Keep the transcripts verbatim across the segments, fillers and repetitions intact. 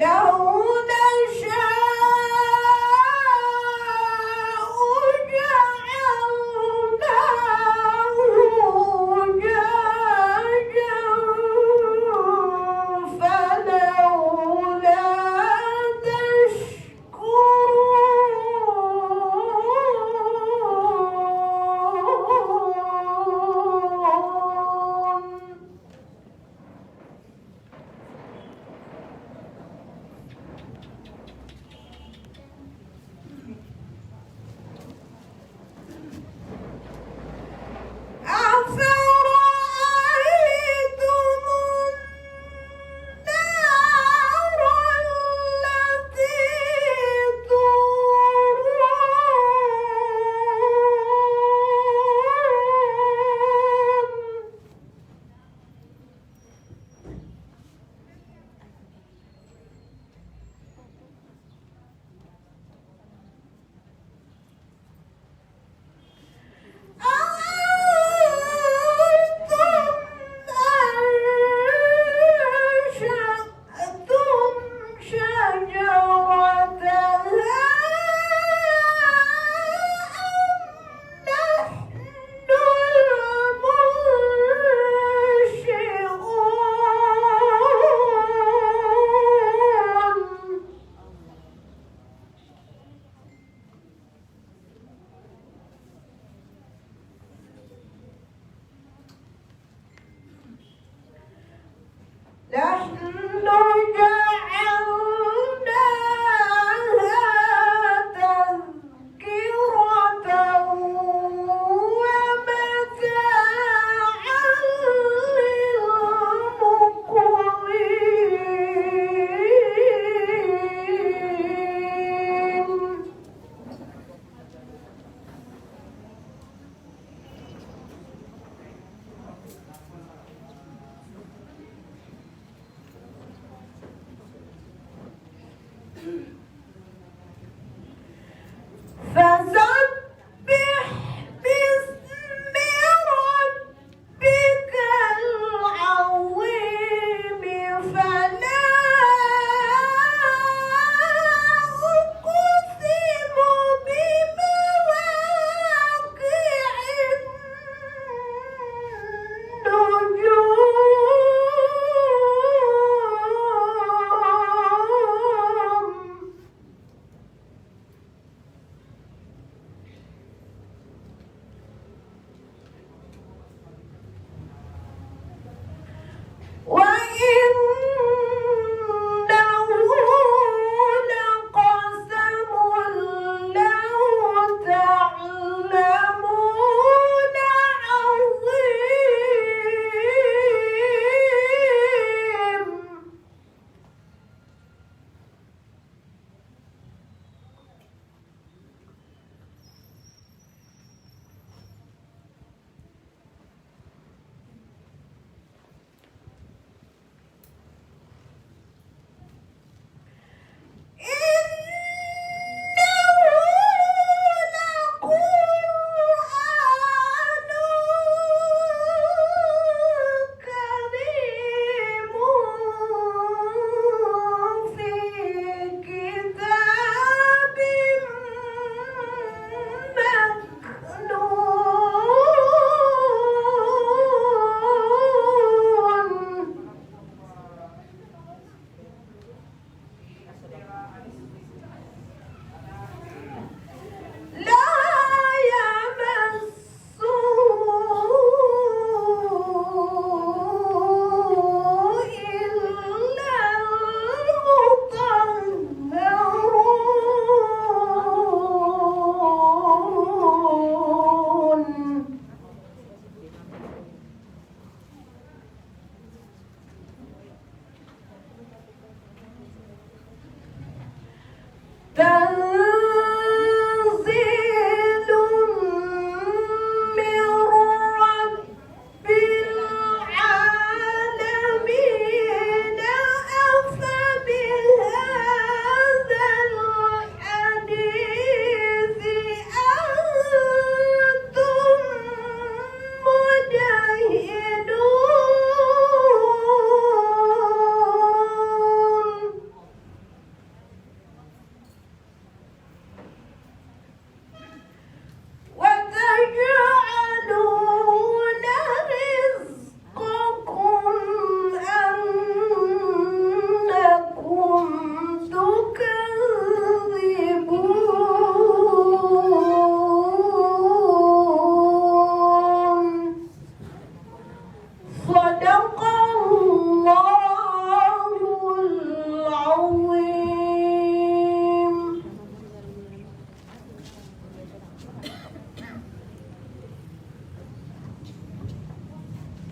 لو نشاء جعلناه أجاجا فلولا تشكرون. أفرأيتم النار التي تورون. أأنتم أنشأتم شجرتها أم نحن المنشئون. نحن جعلناها تذكرة ومتاعا للمقوين.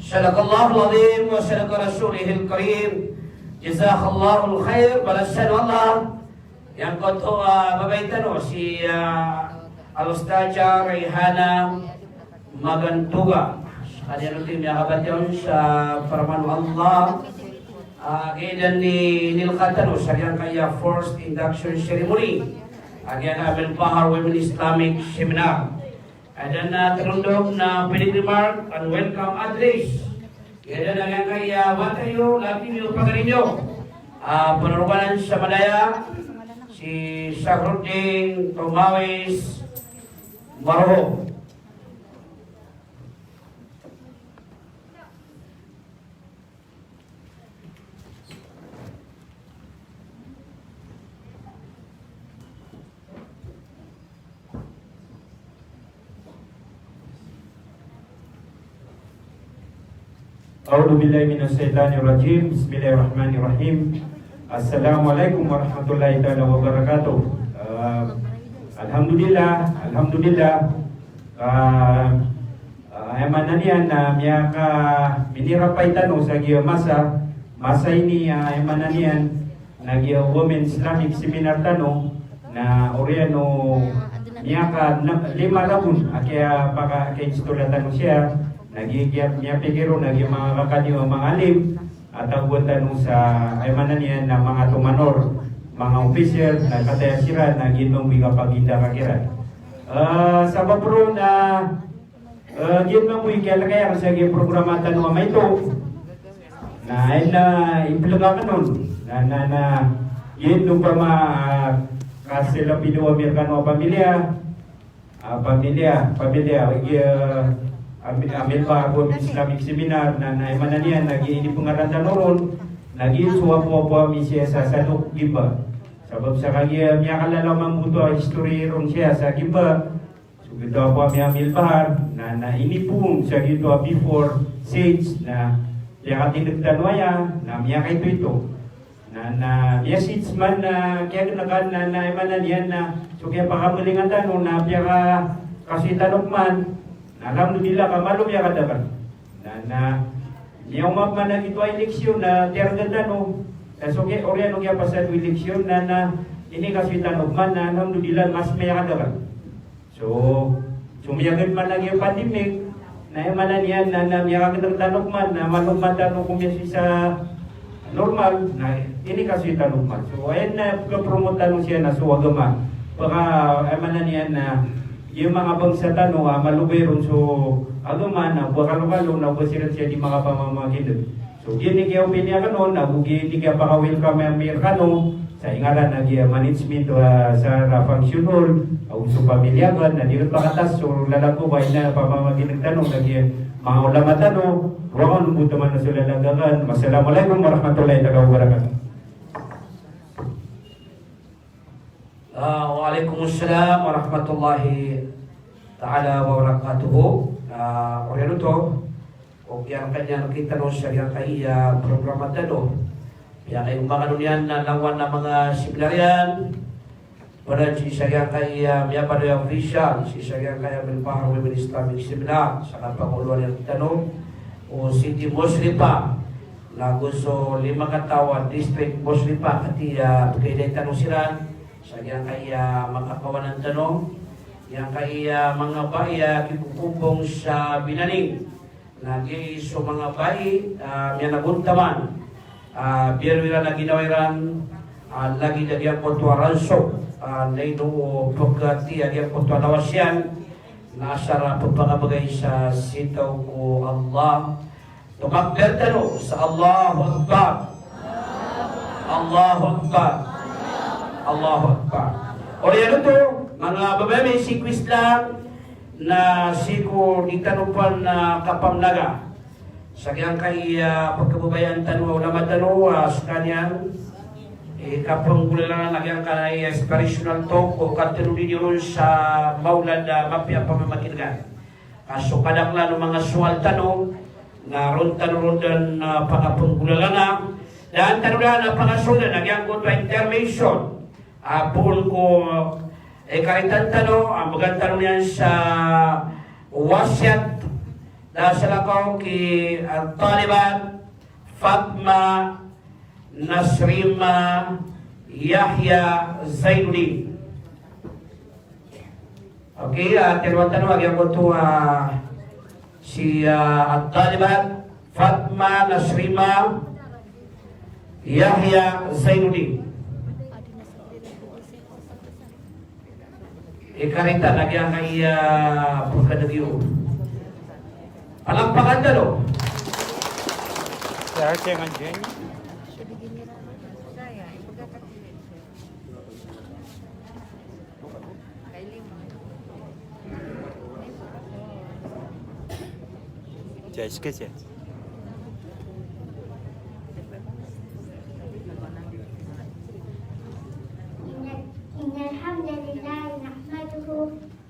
Sadaqallahul azim wa sadaqa rasulihil karim. Jazakallahul khair, balasan o Allah. Giyangkoto a babay tano si, ah, Al-Ustadha Rayhana Magantuga. Skaniyan oto i miyakabatiya on sa paraman o Allah. Ah, giyanan i inilkan tano sa giyangkaya first induction ceremony a giyangkaya Amel Bahar Women Islamic Seminar. Aden a tindog na opening remark and welcome address. Aden a giyangkaya wata iyo, laki niyo, pagari niyo. Ah, panaroganan sa Malaya, si Sahrudin Tomawis Marho. A'udhu billahi minash shaitanir rajim. Bismillahirrahmanirrahim. Assalamu alaikum warahmatullahi taala wabarakatuh. Ah, alhamdulillah, alhamdulillah. Ah, ah, aya maana niyan na miyaka-, minirapay tano sa giya masa, masa ini, ah, aya maana niyan na giya Women Islamic Seminar tano, na oriyan o miyaka na, lima ragon a kiyapaka-, kiyaistorya tano siya, na giya, giya miyapikir on na giya manga kakadiyo a manga alim, a tagoan tano sa, aya maana niyan na manga tomanor, manga officer, na kataya siran, na giya mambo i kapagindakan iran. Ah, sabap roo na, ah, giya mambo i kiyalakayan sa giya programa tano a maito. Na aya na ipeleng aken on. Na, na, na, giya opama, ah, kaselapido ami rekano a pamilya. Ah, pamilya, pamilya, giya, ami, ami pa ko Islamic seminar, na, na aya maana niyan, na giya inipengaran tano ron, na giya so apo-apo ami siya sa Salok Gimba. Sabap sa kagiya miyakalalaman bo oto a history ron siya sa Gimba. So giyoto a apo ami a Amel Bahar, na, na inipoon sa giyoto a before sage, na piyakatindeg tano aya, na miyakaito-ito. Na, na miyasits man na kiyagenekan na, na aya maana niyan na so kiyapakamalingan tano na piyakakasoy tano man. Na alhamdulillah ka malo miyakadakel. Na, na miyaoma man a giyoto a eleksyon na tiyaregen tano. Na so kiya, oriyan o kiyapasad o eleksyon na, na inikasoy tano man na alhamdulillah mas miyakadakel. So, so miyaged man a giya pandemic, na aya maana niyan na, na miyakagenek tano man, na malo man tano komiyasoy sa normal, na inikasoy tano man. So, aya na pekapromote tano siya na so agama. Peka, aya maana niyan na, giya manga bangsa tano, ah, malobay ron so agama, na ba kalokalo, na ba siran siya di makapamamakineg. So, giya ini kiya-opinion aken on, ago giya ini kiyapaka-welcome ami rekano, sa ingaran a giya management, ah, sa ra function hall, ago so pamilya aken, na di ron pakatas so lalag ko, ba ina pamamakineg tano, na giya manga ulama tano, roo aken bo taman a so lalag aken. Wassalamualaikum warahmatullahi taala wabarakatuh. Ah, waalaikumsalam warahmatullahi taala wabarakatuh. Ah, oriyan oto, o giyangkaya rekitano sa giyangkaya programa tano. Giyangkaya omakan on iyan na langowan a manga seminarian, pada sii sa giyangkaya miyapadaya official, sii sa giyangkaya Amel Bahar Women Islamic Seminar, sa kapangoloan iyan rekitano o Siti Muslifa, na go so lima kataw a district Muslifa, katiya pekaiday tano siran sa giyangkaya makakawanan tano, giyangkaya manga bai a kikokombong sa Binaning. Na giya so manga bai, ah, miyanagontaman, ah, biyaloy iran a ginawa iran, ah, lagid a giyangkoto a ransok, ah, na ino o pekatiya giyangkoto a lawas iyan, na asar a pepakabegay sa sitaw ko Allah. Tomakbir tano sa Allahu Akbar. Allahu Akbar. Allahu Akbar. Oriyan oto, manga babay ami sii ko Islam, na sii ko di tano pen, ah, kapamnaga sa giyangkaya pekababayaan tano a ulama tano, ah, sekaniyan, eh, kapenggolalan a giyangkaya inspirational talk o katero di niyo ron sa mawlad a mapiya a pamamakinegan. Ka so kadaklan o manga sowal tano, na ron tano ron den, ah, pakapenggolalan a, daan tano daan a pakasold a giyangkoto a intervention. Ah, poon ko, eh, karitan tano, ah, began tano niyan sa wasiyat, Da salakaw ki, ah, talibat Fatma Nasrima Yahya Zainuddin. Okay, ah, tiyalowan tano a giyangkoto a si, ah, at-talibat Fatma Nasrima Yahya Zainuddin. Ikarita lagi angkaya pagkadagyo. Palakpakan tano. إن، إن الحمد لله نحمده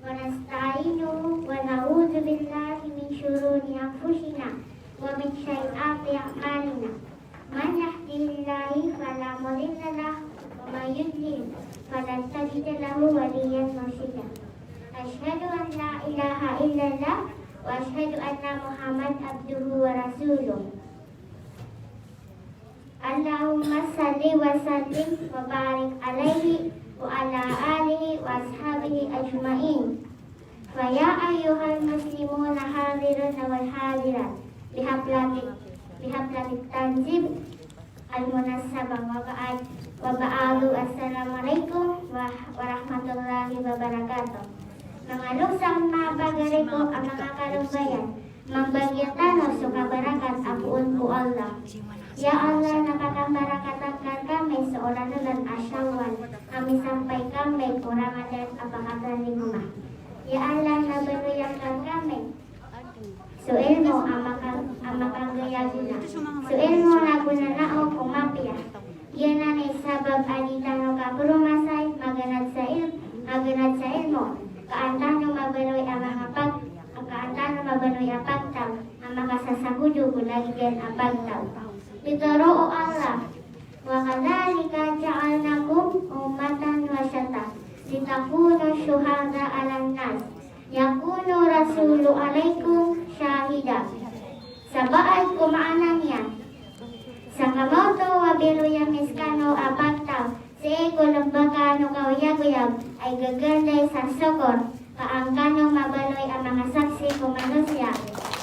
ونستعينه ونعوذ بالله من شرور أنفسنا ومن سيئات أعمالنا. من يهده الله فلا مضل له ومن يضلل فلن تجد له وليا مرشدا. أشهد أن لا إله إلا الله وأشهد أن محمدا عبده ورسوله. اللهم صل وسلم وبارك عليه وعلى آله وأصحابه أجمعين. فيا أيها المسلمون الحاضرون والحاضرات بحفلة، بحفلة التنظيم المناسبة وبعد، وبعد، السلام عليكم ورح-، ورحمة الله وبركاته. Manga loks a manga pagari ko a manga kalombayan, mambagiya tano so kabarakat a poon ko Allah. Ya Allah, na pakambarakatan ka rkami so olan-olan a Shawwal a misampay kami ko Ramadan a pakataligoman. Ya Allah, na baloyan ka rkami so ilmo a maka-, a makagaya gona. So ilmo na gonanao ko mapiya. Giyanan i sabap a di tano kapromasay, maganad sa il-, maganad sa ilmo. Ka an tano mabaloy a manga pag-, ka an tano mabaloy a pagtaw a makasasakodo ko lagid iyan a pagtaw. Pitharo o Allah, وكذلك جعلناكم أمة وسطا لتكونوا شهداء على الناس ويكون الرسول عليكم شهيدا. Sabaad ko maana niyan, sa kamaoto a baloy ami skano a pagtaw, sii ko lombaga o kaoyagoyag a igaganday sa sokor, ka an kano mabaloy a manga saksi ko manosiya,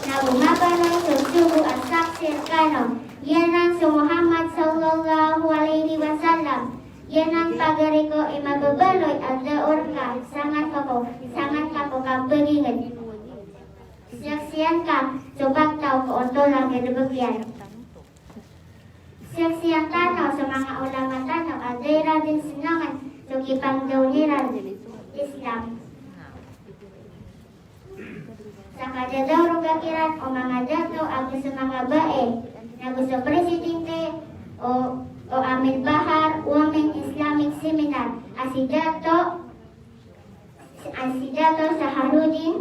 nago mabaloy so sogo a saksi rkano, giyanan so Muhammad sallallahu alaihi wasallam. Giyanan pagari ko i mababaloy a daor ka, sangan ka ko, sangan ka ko kapaginged. Saksian ka so pagtaw ko oto lagid a bagi iyan. Saksian tano so manga ulama tano a da iran dn snangan so kipangdawn iran Islam. Sa kadadaw rogak iran o manga dato ago so manga bae, nago so presidente o, o Amir Bahar Women Islamic Seminar, a si Dato, a si Dato Saharuddin,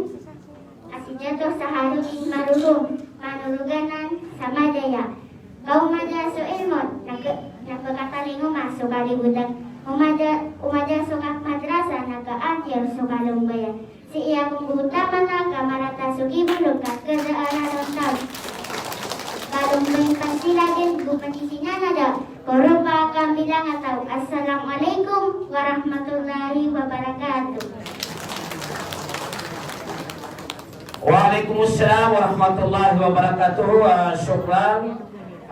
a si Dato Saharuddin Maruhum, Manuruganan sa Madaya. Ka omada so ilmo, na ka, na pkatalingoma so kalibotan. Omada, omada so kapmadrasa, na kaantiyor so kalombayan. Sii ako nggotaman a kamarata so gibolog ka kadaararon taw. Kalombayan pn sii lagid go pn i sinanada ko ropa a kambilangataw. Assalamu alaikum warahmatullahi wabarakatuh. Wa alaikum assalam warahmatullahi wabarakatuh. Ah, shukran.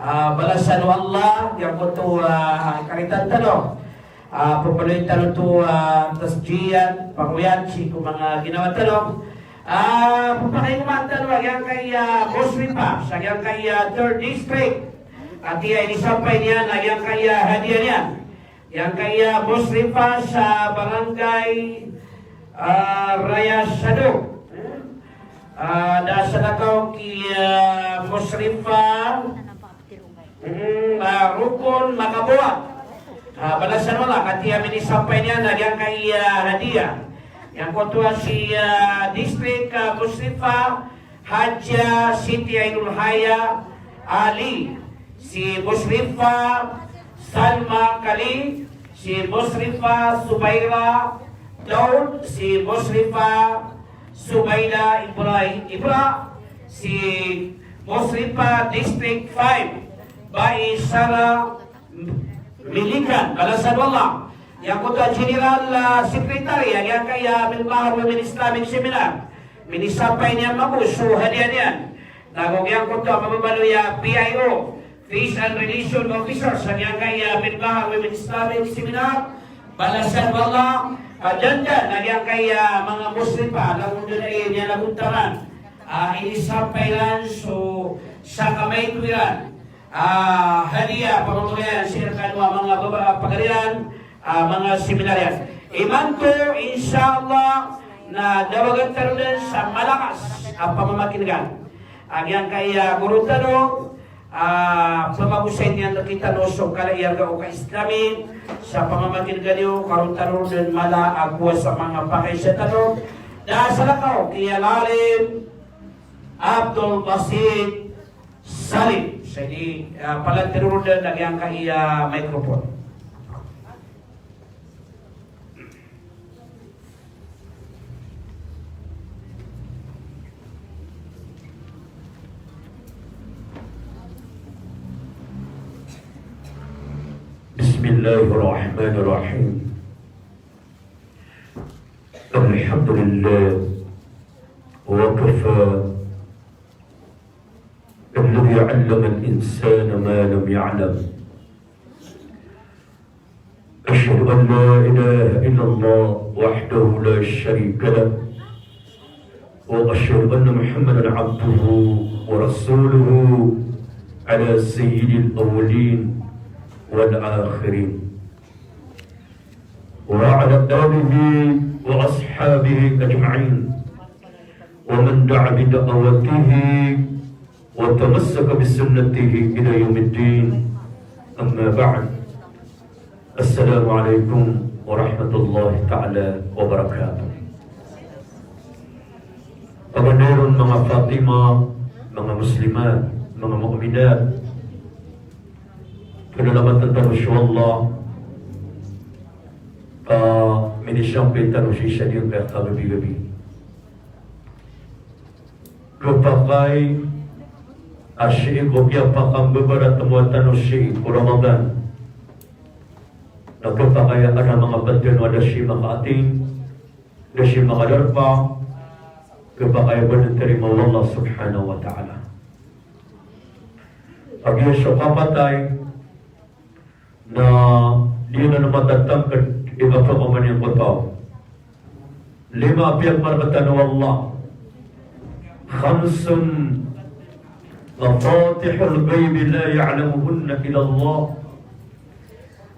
Ah, balasan o Allah giyangkoto a, ah, karitan tano. Ah, pphanoy tano oto a, ah, tasjiyat, pangoyat sii ko manga ginawa tano. Ah, pphakaingoman tano a giyangkaya Musrifa sa giyangkaya third district. Ati a inisampay niyan a giyangkaya hadiya niyan. Giyangkaya Musrifa sa barangay, ah, Raya Sado. Ah, da salakaw ki, ah, Musrifa. Mm, ah, Rukun Makaboa. Ah, balasan o Allah, ati a minisampay niyan a giyangkaya hadiya. Giyangkoto a si, ah, district, ah, Musrifa Hajia Siti Ainul Haya Ali, si Musrifa Salma Kali, si Musrifa Subaira Daud, si Musrifa Subaida Ibrahim, Ibra, Si Musripa District five, Bai Sara Milikan, balasan o Allah. Giyangkoto a General, ah, Secretary a giyangkaya Pil Bahar Women Islamic Seminar, minisampay niyan mambo so hadiya niyan. Nago giyangkoto a mababaloy a P I O, Peace and Relation Officers a giyangkaya Pil Bahar Women Islamic Seminar, balasan o Allah. Kadandan a giyangkaya manga Musripa, langon dn a iniyan a bontaman a inisampay iran so sakamaito iran a hadiya, pamamagayan sii rkano a manga baba a pagari iran, a manga seminar iyan. Imanto, insha Allah, na dawagan tano dn sa malakas a pamamakin'gan a giyangkaya goro tano, a pamagosay niyan rkitano so kala i arga o ka-Islami, sa pamamakin'gan iyo, karon tano dn mala a kowa sa manga pakaisa tano. Da salakaw ki Al-Alim Abdul Basit Salim. Sii, ah, palantir ron dn a giyangkaya microphone. بسم الله الرحمن الرحيم. الحمد لله وكفى. الذي علم الإنسان ما لم يعلم. أشهد أن لا إله إلا الله وحده لا شريك له، وأشهد أن محمدا عبده ورسوله على سيد الأولين والآخرين، وعلى آله وأصحابه أجمعين، ومن دعا بدعوته وتمسك بسنته إلى يوم الدين. أما بعد. السلام عليكم ورحمة الله تعالى وبركاته. Paganay ron manga Fatima, manga Muslimat, manga Mu'minat, pzalamatan tano so Allah ka minisampay tano sii sa giyangkaya kabibigabi. Khapakay a sii ko kiyapakambabaratemowa tano sii ko Ramadan. Na khapakay a adn a manga batn o da sii makaating, da sii makadarpa, khapakay a ba dn tarimaa o Allah subhanahu wa ta'ala. Kagiya so kapatay, na di na matatangkd i kapakaoma niyan ko taw. Lima a piyakamargatan o Allah. Khamsun mafatihul ghaibi la ya'lamuhunna illa Allah.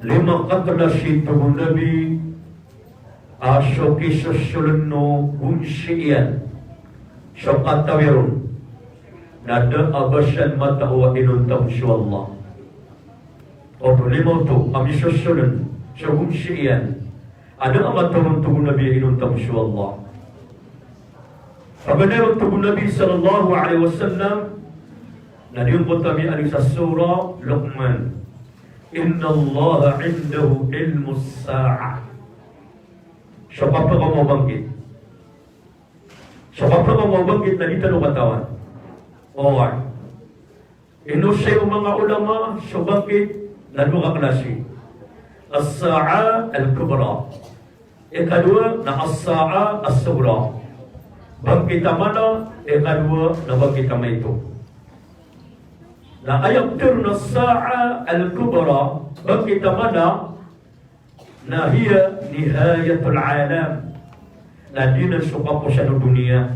Lima kaklasi, tig o Nabi, a so kisosoln o gonsi iyan, so katawi ron, na da a ba san matao a inonta on so Allah. Oto, lima oto a misosoln so gonsi iyan a da a matao ron, tig o Nabi, a inonta on so Allah. Paganay ron, tig o Nabi sallallahu alaihi wasallam, na giyangkoto a miyaaloy sa Surah Luqman, "Innallaha indahu ilmus sa'ah." So kapakaoma o bangkit. So kapakaoma o bangkit na di tano katawan. Oway. Inosay o manga ulama so bangkit na dowa ka klasi. As-sa'ah al-kubra. Ikadowa na as-sa'ah as-sughra. Bangkit a mala, ikadowa na bangkit a maito. Na aya pitharo na as-sa'ah al-kubra, bangkit a mala, na hiya nihayatul alam. Na di na so kaposan o doniya.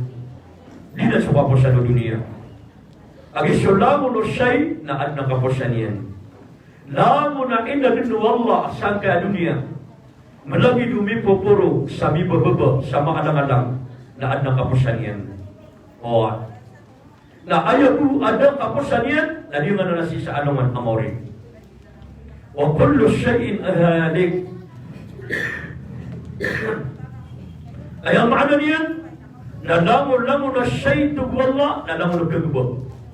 Di na so kaposan o doniya. Kagiya so langon o shay na adn a kaposan iyan. Langon a inadn o Allah sangkaya doniya, malagid o mipoporo sa mibababa sa maalangalang, na adn a kaposan iyan. Oway. Na aya bo a da a kaposan iyan, na di ngka na sii sa alongan a maori. Wa kullu shay'in halik. Aya maana niyan na langon, langon a shay, tig o Allah, na langon a kagba,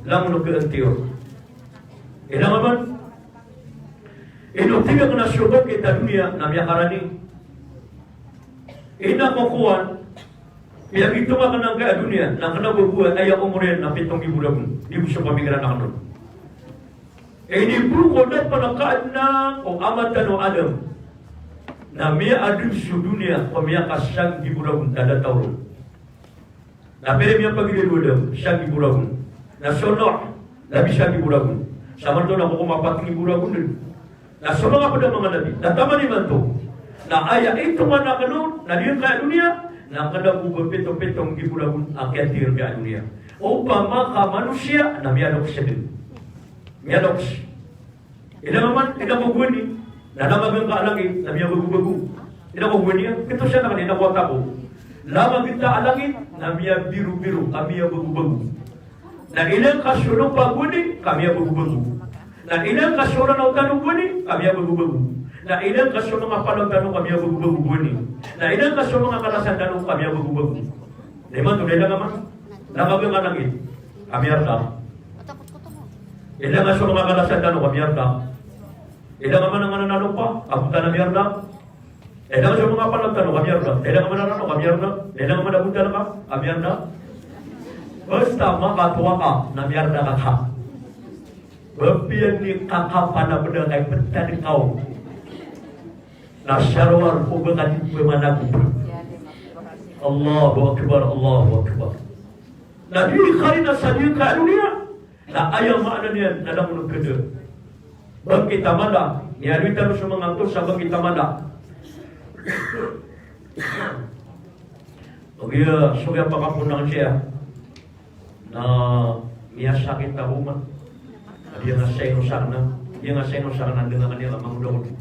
langon a kaantiyor. Ino man, ino tig akn a so bangkit a doniya na miyakarani. Ino ko kowan, Piyagitoma kna angkaya doniya, na kna bo a aya omor iyan na pito nggibo ragon. Di bo so pamikiran akn on. Inibo ko da pn a Kadnan o ama tano a Adam na miyaadn so doniya ko miyakasanggibo ragon, da da taw ron. Na pira miyapagilay o Adam? Sanggibo ragon. Na so Nuh, na bi sanggibo ragon. Sa manto na ko ko mapat nggibo ragon dn. Na so manga pd a manga nabi, na taman imanto. Na aya itongan akn on, na di angkaya doniya, na kna bo ba pito-pito nggibo ragon a kiyatir angkaya doniya. Opama ka manosiya, na miyaloks dn. Miyaloks. Ilay ngka man, ilay ngka gowani, na lamagn ka a langit, na miyabagobago. Ilay ngka gowani, a, kito siya na kna, ilay ngka wata ko. Lamagn ta a langit, na miyabirobiro, ka miyabagobago. Na ilay ngka so lopa gowani, ka miyabagobago. Na ilay ngka so Ranaw tano gowani, ka miyabagobago. Na ilay ngka so manga palaw tano, ka miyabagobago gowani. Na ilay ngka so manga kalasan tano, ka miyabagobago. Na imanto na ilay ngka man, lamagn ka a langit, ka miyarda. Ilay ngka so manga kalasan tano, ka miyarda. Ilay ngka man a nganan a lopa, ka bo ta na miyarda. Ilay ngka so manga palaw tano, ka miyarda. Ilay ngka man a Ranaw, ka miyarda. Ilay ngka man a bo ta na ka, ka miyarda. Basta makatowa ka, na miyarda ka ka. Ba piyan i kakapana bda kay ptad kaw. Na sarwar ko ba ka di ba manago. Allahu Akbar, Allahu Akbar. Na di karina sa di ka doniya. Na aya maana niyan na langon o kd. Bangkit a mala, miyaaloy tano so manga antos a bangkit a mala. Ogaid so kiyapakaponang siya na miyasakit a roma. Di nga saino sakna, di nga saino sakna, di nga kaniya mangodaod.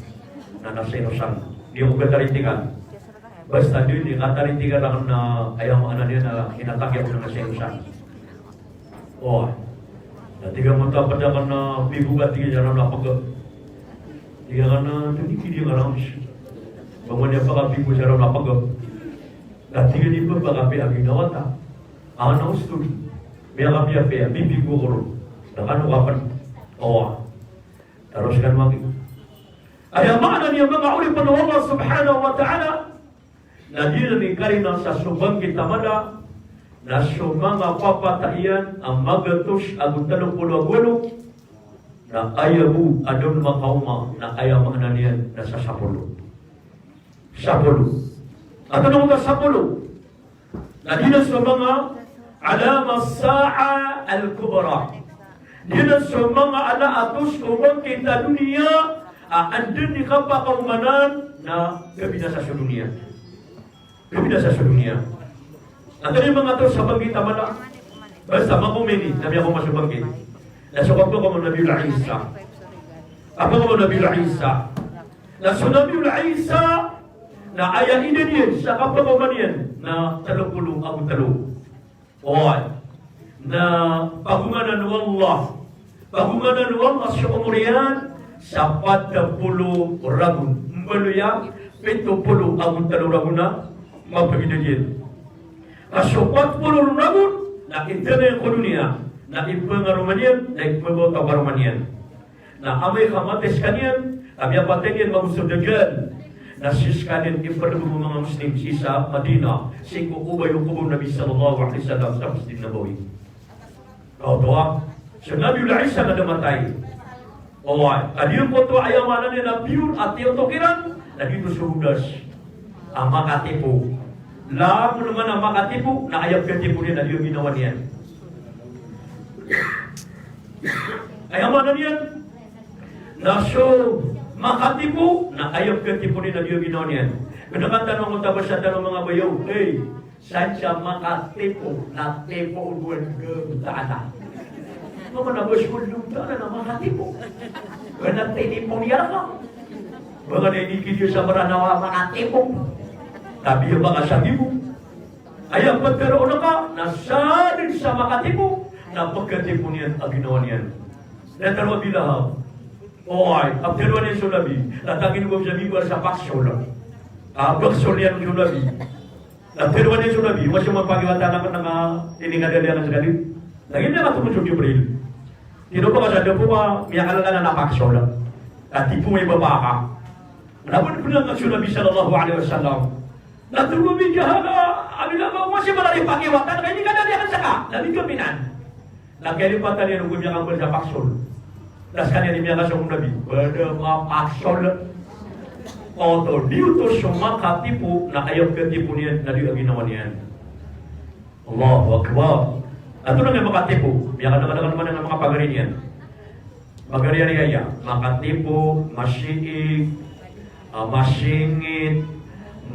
Na na saino sakna. Di ko kataritikan. Basta di ini kataritikan akn na aya maana niyan na inatake ako na saino sakna. O, na tig a mota pd akn a pigo ka, tig iyan, na pg. Tig iyan a, na toni ki di nga rams. Pamaniya pakapigo sa raw na pg. Na tig iyan i pphakapiya a ginawa ta. Ana ustod. Miyakapiyapiya, mipigo ko ron. Na kano ka pn. O. Taros kan magi. Aya maana niyan, manga oripn o Allah subhanahu wa ta'ala, na di niyan ikarina sa so bangkit a mala, na so manga papatay iyan a magatos ago tlo polo ago walo, na aya bo a da on makaoma, na aya maana niyan na sa sapolo. Sapolo. Antonaa oto a sapolo? Na giyanan so manga alama sa'a al-kubra. Giyanan so manga ala a tos ko bangkit a doniya a anda i kapakaomanan na kabinasa so doniya. Kabinasa so doniya. Antonaa i manga tos sa bangkit a mala? Basta makaoma ini, na miyakaoma so bangkit. Na so kapakaoma o Nabi Isa. Kapakaoma o Nabi Isa. Na so Nabi Isa, na aya ida niyan sa kapakaoma niyan na tlo polo ago tlo. Oway. Na pagomanan o Allah. Pagomanan o Allah so omor iyan sa pat polo ragon. Mbaloy a pito polo ago tlo ragon a mapagidad iyan. Ka so pat polo ragon na intanan iyan ko doniya, na ipangaroma niyan, na ipmabawata o karoma niyan. Na amay ka matay skaniyan, ka miyapatay niyan mambo so Dajjal. Na sii skaniyan iprdm o manga Muslim sii sa Madinah, sii ko obay o kobor o Nabi sallallahu alaihi wasallam sa Masjid Nabawi. Kaoto a, so Nabi Isa na da matay. Oway, ka di oto aya maana niyan na pure a tiyotok iran, na giyoto so Judas. A makatipo. Langon man a makatipo, na aya pkatipo niyan na di ginawa niyan. Aya maana niyan na so makatipo, na aya pkatipo niyan na di ginawa niyan. Kna ka tano ko tabasa tano manga bayaw, hey, sadn sa makatipo, na tipo o Tuhan gagawtaan. Mama na bas ko gagawtaan na makatipo. Kna tinipo niyan ka. Baka na ini kidiyo sa maranawa makatipo. Tabiya ba ka sa gibo. Aya ptharoon ka, na sadn sa makatipo, na pkatipo niyan a ginawa niyan. Na tharoa o Abi Lahab. Oway, a ptharoa niyan so Nabi. Na tangin ko sa mimbar sa paksol. A, paksol iyan so Nabi. Na ptharoa niyan so Nabi, wasa mapagiwata na ka na ka ini kadaliyan skaniyan. Na ini na katorog so Jibril. Tino ba ka sa dapo ka miyakalala na paksol. Katipo may baba ka. Na pn pn so Nabi sallallahu alaihi wasallam. Na togo mi jahala, a bila ba o masi ba na di pakiwatan, kay di ka na di akan saka, na di ka pinan. Na kay di patan iyan o gomiyakambal sa paksol. Na skaniyan i miyakasong Nabi, bada mapaksol. Oto, di oto so makatipo, na aya katipo niyan, na di a ginawa niyan. Allahu Akbar. Antonaa i makatipo? Miyakadakadakal man a manga pagari niyan. Pagari-ari aya, makatipo, masiig, ah, masingit,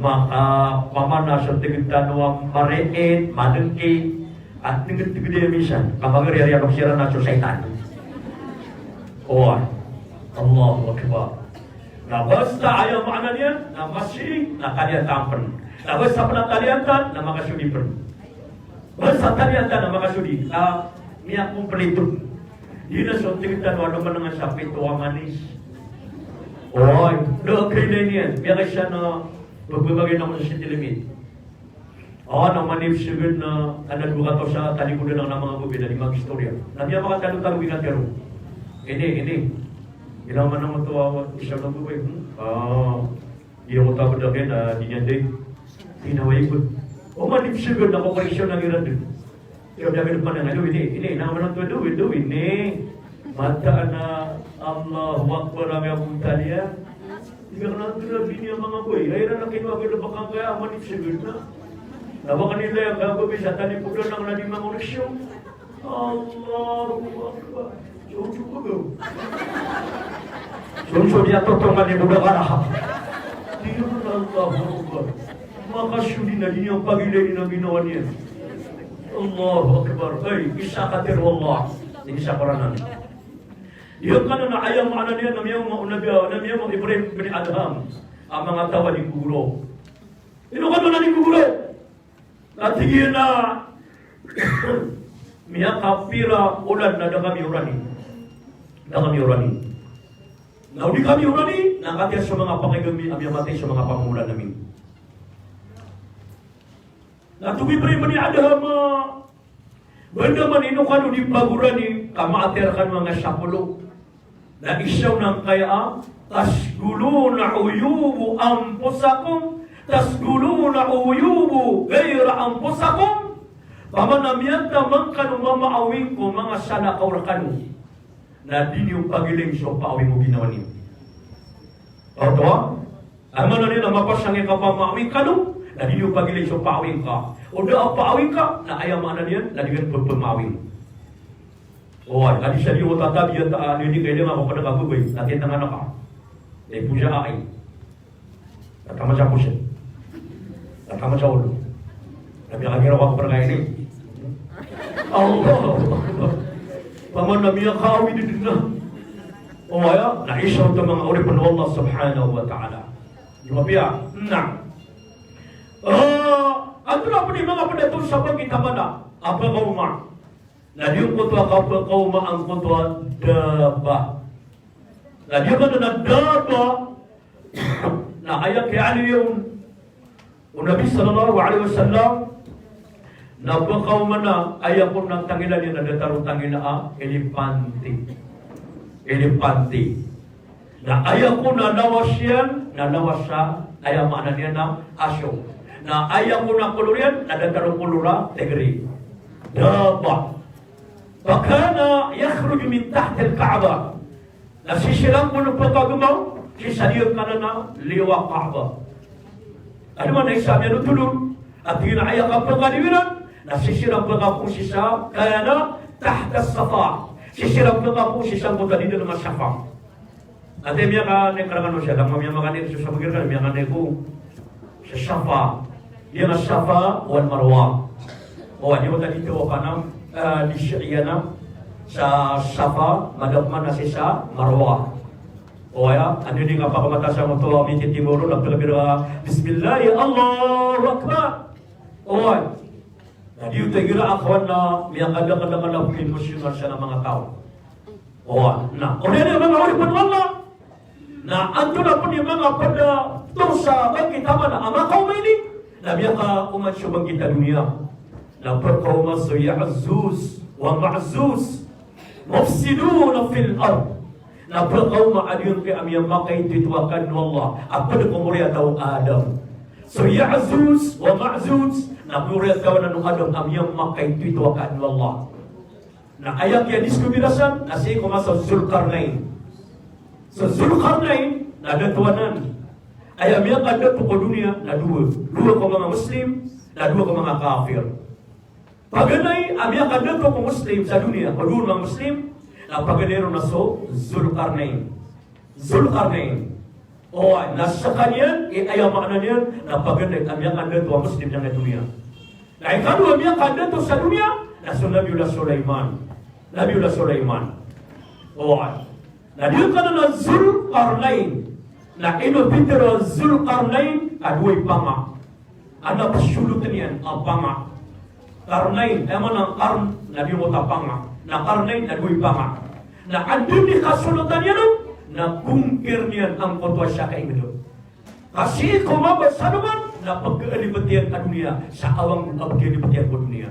maka-, pamana so tig tano a mariit, manengki, at tig-tig di misan, ka pagari-ari a maksiran na so saitan. Oway. Allahu Akbar. Na basta aya maana niyan, na masiig, na kaliyataan pen. Na basta pen a kaliyataan, na makasodi pen. Basta taliyataan a makasodi, a miyakomplito. Di na so tig tano a lomanengan sa pito a manis. Oway, da a kailay niyan, miyakaisa na bababagay na ko sa city limit. A, na manipsegen na, na dowa kataw sa talikodan na manga gobay na di mag-istorya. Na miyakatalotalo ginatero. Ini, ini. Ila manang oto a isa na gobay, hmm? A. Di ako tapos lagi na di niyan di. Tinaway ko. O manipsegen ako, koreksyon na iran din. Kaya dapat depan na, "Aduh, ini, ini, na mana tu, aduh, aduh, ini." Mata na, Allahu Akbar, ang abong taliya. Di ka na tu na bini ang mga boy. Ay, na kinwa ko na bakang kaya manipsegen na. Na baka nila yang gago bisa tali po doon ang nadi mga koreksyon. Allahu Akbar. Jojo ko daw. Jojo niya totongan ni Buda Karaha. Di naman, Allahu Akbar. Makasodi na di niyan pagilay na ginawa niyan. Allahu Akbar. Ay, isa ka tiro Allah. Ini sa Qur'an. Di ka na na aya maana niyan na miyaoma o Nabi, na miyaoma o Ibrahim bin Adham. A manga taw a di gogoro. Ino ka na di gogoro? Na tig iyan a miyakapira olan na da kami orani. Da kami orani. Na o di kami orani, na katii so manga pakaidami a miyamatay so manga pangomolan ami. Na tig o Ibrahim bin Adham a, banda man ino kano di pagorani, ka maatay rkano a nga sapolo. Na isa on angkaya a, "Tashghuluna uyuba anfusikum, tashghuluna uyuba ghayri anfusikum." Pamana miyataman kano mamaawing ko manga salakaw rkano, na di niyo pagiling so paawing o ginawa niyo. Oto a, aya maana niyan na mapasang i kapamaawing kano, na di niyo pagiling so paawing ka. O da a paawing ka, na aya maana niyan na di ka pepemaawing. Oway, na di sa di o tatabi a ta, a, di, di kailangan ko kada kababay, na titanga na ka. Eh, puja ai. Tatama sa pusin. Tatama sa olo. Na miyakagiraw ako para kaini. Allah. Pamana miyakaawid dn na. Oway, na isa oto manga oripn o Allah subhanahu wa ta'ala. Di ba piya? Na. Ah, antonaa pn i manga pd a tosa a ba kita mana a pkaoma. Na di angkoto a kapkaoma angkoto a dabba. Na di angkoto a dabba. Na aya kiyaaloy on o Nabi sallallahu alaihi wasallam, na pkaoma na aya kon a tangila niyan na datar o tangila a elepante. Elepante. Na aya kon a lawas iyan, na lawas a, aya maana niyan na aso. Na aya kon a kolor iyan, na datar o kolor a tigre. Dabba. Fakana yakhruju min tahtil Ka'bah. Na sisirang kon o pkagmaw sii sa liyo kanan a liyo a Ka'bah. Ado man a isa a miyanotol on a tig iyan a aya kapkaliyo iran na sisirang pkapoon sii sa, kana tahta Safa. Sisirang pkapoon sii sa angkoto a didalm a Safa. Ati miyakanay ka rkano siya, langon a miyamakanay so Safa, giya ka miyakanay ko sa Safa. Giya na Safa wal Marwa. O, di oto a di tawaf anan, eh, di sa'i anan sa Safa, madakl man a sii sa Marwa. O, aya, anda i kapakamatasa angkoto a mititimo ron, na pkabira, bismillah, Allahu Akbar. O, aya. Na di oto igira a kawan na miyakadakadakal a pkimosyonan sa manga taw. O, na, oriyan iyan manga oripn o Allah. Na antonaa pn i manga pd a tosa a bangkit a mana a makaoma ini, na miyakaoma so bangkit a doniya. Na pkaoma so Ya'juj wa Ma'juj, mufsiduna fil ard. Na pkaoma a giyangkai a miyamakaitoito a kano o Allah a pd ko moriyataw a Adam. So Ya'juj wa Ma'juj na oriyan tawanan o Adam a miyamakaito-ito a kaadn o Allah. Na aya kiyadiskumbira san na sii ko masa o Zulkarnain. So Zulkarnain na dato anan. Aya miyakadato ko doniya na dowa. Dowa ko manga Muslim, na dowa ko manga kafir. Paganay a miyakadato ko Muslim sa doniya, ko dowa a Muslim, na paganay ron na so Zulkarnain. Zulkarnain. O, na skaniyan, i aya maana niyan, na paganay a miyakadato a Muslim sa doniya. Na ikadowa a miyakadato sa doniya, na so Nabiullah Sulaiman. Nabiullah Sulaiman. O, na di ka na Zulkarnain. Na ino pitharo a Zulkarnain, ka dowa i panga. Adn a psolotn iyan a panga. Karnain, aya maana a karn na di oto a panga. Na karnain na dowa i panga. Na adn i kasolotan iyan on na kongkir iyan angkoto a siyaka ingd. Ka sii ko mabaya sa alongan na pkhalibtn iyan a doniya sa awang a pkhalibtn iyan ko doniya.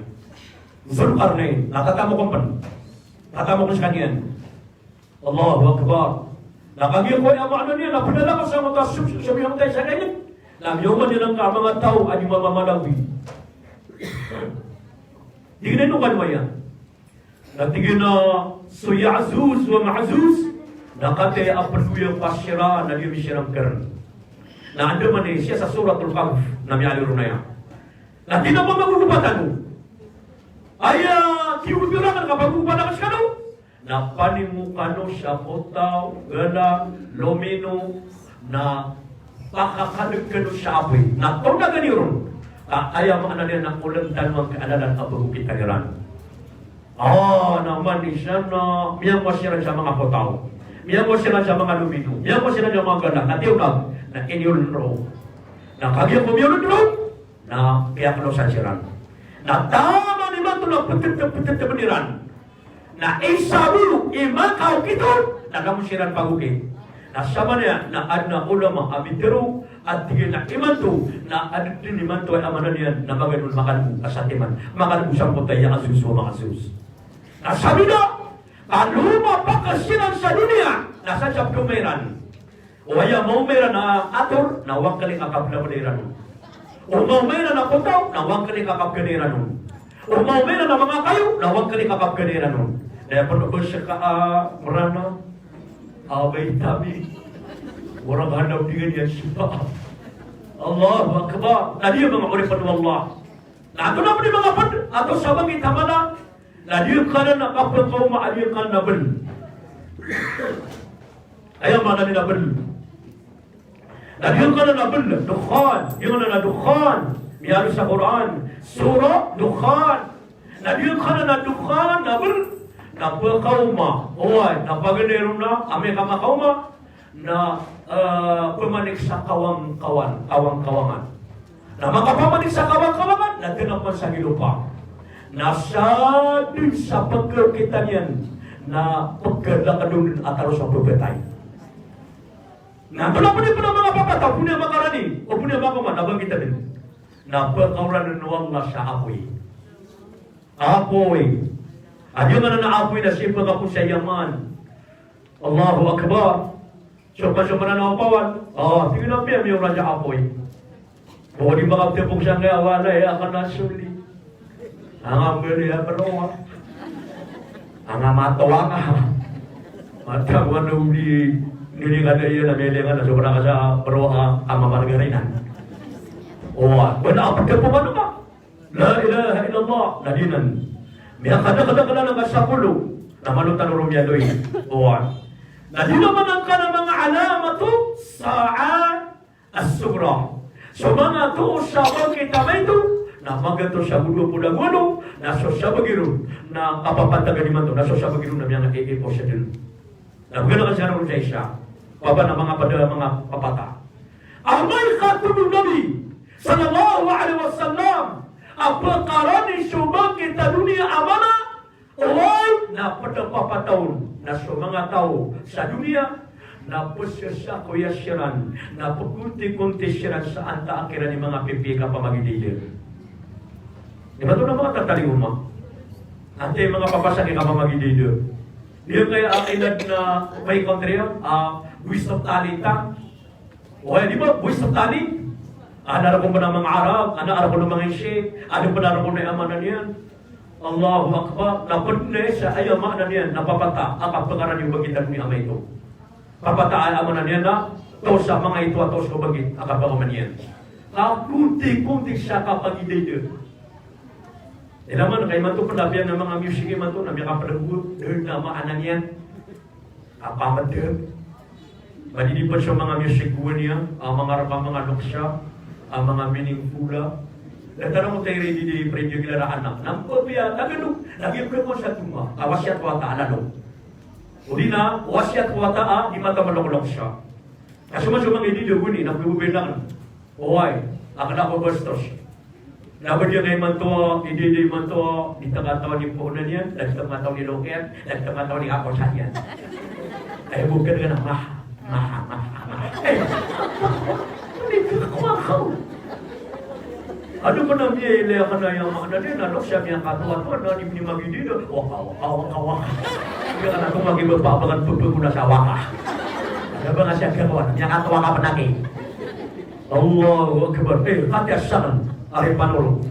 Zulkarnain, na tatamok on pn. Tatamok on skaniyan. Allahu Akbar. Na kagiya ko aya maana niyan na pd a langon sa manga taw, so, so, so miyamataw sa kailay. Na miyaoma niyan angka a manga taw a di mamamalawi. Di niyan on kano aya. Na tig iyan a so Ya'juj wa Ma'juj, na kataya a pd o aya pasira na di misira ngkr. Na andamanaya sii sa Suratul Kahf na miyaaloy ron aya. Na tig iyan a pamagogopa tano. Aya, tig iyan a pamagogopa tano skano. Na panimo kano sa potaw, galang, lomino, na pakakadg kano sa apoy. Na tondagan iyo ron. Ka aya maana niyan na olan tano angkai a lalan a pagokit iran. Ah, na oman isa na miyamowa siran sa manga potaw. Miyamowa siran sa manga lomino. Miyamowa siran sa manga galang. Na tiyolag, na iniyoln roo. Na kagiya ko miyoln roo, na piyaknosan siran. Na taman imanto na ptptptpn iran. Na isa bo i makaokit on, na da mo siran pagokit. Na samanaya, na adn a ulama a mitharo, a tig iyan a imanto, na adn imanto a aya maana niyan, na magaan on makadgo a satiman. Makadgo sangkoto a Ya'juj wa Ma'juj. Na sabida, ka lomapakay siran sa doniya, na sa sa pd o mairan. O aya maoma iran a ator, na wangkali ka kapd a pd iran on. O maoma iran a potaw, na wangkali ka kapd iran on. O maoma iran a manga kayo, na wangkali ka kapd iran on. Na aya pn o ba ska a Mranaw, a ba i Tabi, wara ka handa o di ngka niyan sipa. Allahu Akbar. Na di manga oripn o Allah. Na antonaa pn i manga pd, antonaa sa bangkit a mala, na di ngka nan a kapakaoma a di ngka nan a bl. Aya maana niyan a bl. Na di ngka nan a bl, dukhan, di ngka nan a dukhan. Miyaaloy sa Qur'an, Surah Dukhan. Na di ngka nan a dukhan, na bl, na pkaoma. Oway, na paganay ron na, amay ka makaoma. Na, eh, pmanik sa kawangkawan, kawangkawangan. Na makapamanik sa kawangkawangan, na dn a pman sa gilopa. Na sa dn sa pkhakitan iyan, na pkhalakdn a taro sa pbtay. Na antonaa pn i pd a manga papata, o bo niyan makarani, o bo niyan makaoma, na bangkitn. Na pkaoranan o Allah sa apoy. Apoy. A di maana na apoy na sii pkhapoon sa Yaman. Allahu Akbar. Sopa-sopa na napawan. Ah, tig iyan a piya miyaoran sa apoy. Bo di makaptpok sangkaya, walay, akn a soli. Anga mbali a proa. Anga matowa ka. Matowa na odi, nini ka da iyan a miyalingan a sopa na ka sa proa a mamargarinan. Owa, ba na aptpok ano ka? La ilaha illallah, na di nan. Miyakadakdakl anan ka sapolo, na malo tano ron miyadoy. Owa. Na di nan man angkanan a manga alamatu sa'ah as-sughra. So manga too sa bangkit a maito, na magatos ago dowa polo ago walo, na so sabagi ron, na kapapantagan imanto, na so sabagi ron na miyanga-, e, e, o sa dn. Na bgan a ka sa ron sa isa. Papa na manga pd a manga papata. Amay ka tig o Nabi sallallahu alaihi wasallam a pkarani so bangkit a doniya a mala, oway, na pd a papata on na so manga taw sa doniya, na pzasakoya siran, na pkontikonti siran sa antaa kiran i manga pipiya i kapamagidayda. Imanto na manga tatalingoma. Antaa i manga papasak i kapamagidayda. Di kaya a inadn a may country a, ah, waste of talent a. Oway, di ba? Waste of talent. Ana rk on pn a manga Arab, ana rk on a manga Insi, ana pn rk on a aya maana niyan. Allahu Akbar. Na pd na isa a aya maana niyan na papata a kapakarani o bagit a doniya a maito. Papata a aya maana niyan na taw sa manga ito a taw so bagit a kapakaoma niyan. Ka konti-konti sa kapagidaida. Ilay man ka imanto pn a piya na manga music imanto na miyakapd a go, dn a maana niyan. Kapamd. Madidi pn so manga music gowani a, a manga rk a manga loksa, a manga meaningful a. Datar a motay ridi di prediyo gila ra anak. Na mbabiya, tagalog, lagid pn ko sa tuma, ka wasiyat ko wata a lalo. Odi na, wasiyat ko wata a, di mata maloksa. Ka so manga, so manga idida gowani, na pwede pn. Oway, a kna ko bastos. Na ba di nga imanto, idida imanto, di tanga taw ni poon iyan, di tanga taw ni loker, di tanga taw ni kakosa iyan. Ay, bukn ka na, maha, maha, maha, maha. Eh, hindi ka kuha ka. Ano ba na miya ilaya ka na aya maana niyan, na loksa miyakatowa-towa, na di pn magidida, waka, waka, waka, waka. Hindi ka na tumagi ba pa, bagan pagpaguna sa waka. Ano ba nga siya gagawa, miyakatowa ka pn aki. Allahu Akbar. Eh, katii a sakn, ari Panolo,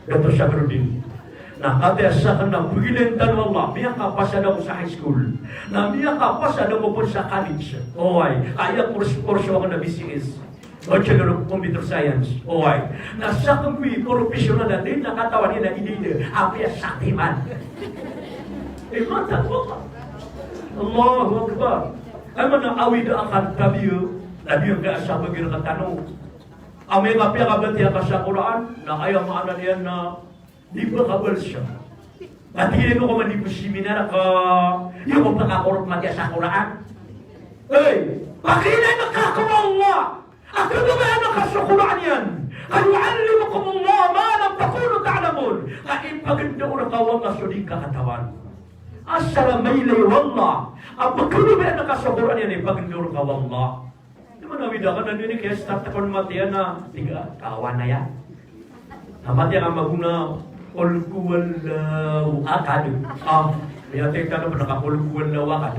Doktor Syabrudin. Na katii a sakn na pgilan tano o Allah, miyakapasad ako sa high school. Na miyakapasad ako pn sa college. Oway, aya kurs-, kurso akn na B C S. Bachelor of Computer Science. Oway. Na sakn bo i professional a dn a katawan iyan a idida. Apiya saktiman. Eh, mata ko. Allahu Akbar. Ay man a awid a akal tabiya. Tabiya ka sa bagir ka tano. Amay ka piyakabatiya ka sa Qur'an, na aya maana niyan na di ba ka balsa. Pati ino ko man di ko seminar ka, iyo ko pakakorot matiya sa Qur'an. Hey, pakilay na ka ko Allah. A kagabayaan ka so Qur'an iyan. Qad yu'allimukumullahu ma lam takunu ta'lamun. Ka ipagndao rka o Allah so di ka katawan. Asar a mailay o Allah a pkagabayaan ka so Qur'an iyan, ipagndao rka o Allah. Di man a awid a ka na dini kaya start ako na matiya na tiga, kawan aya. Na matiya ka magona, Qul huwallahu ahad. Ah, miyatay tano pn a ka Qul huwallahu ahad.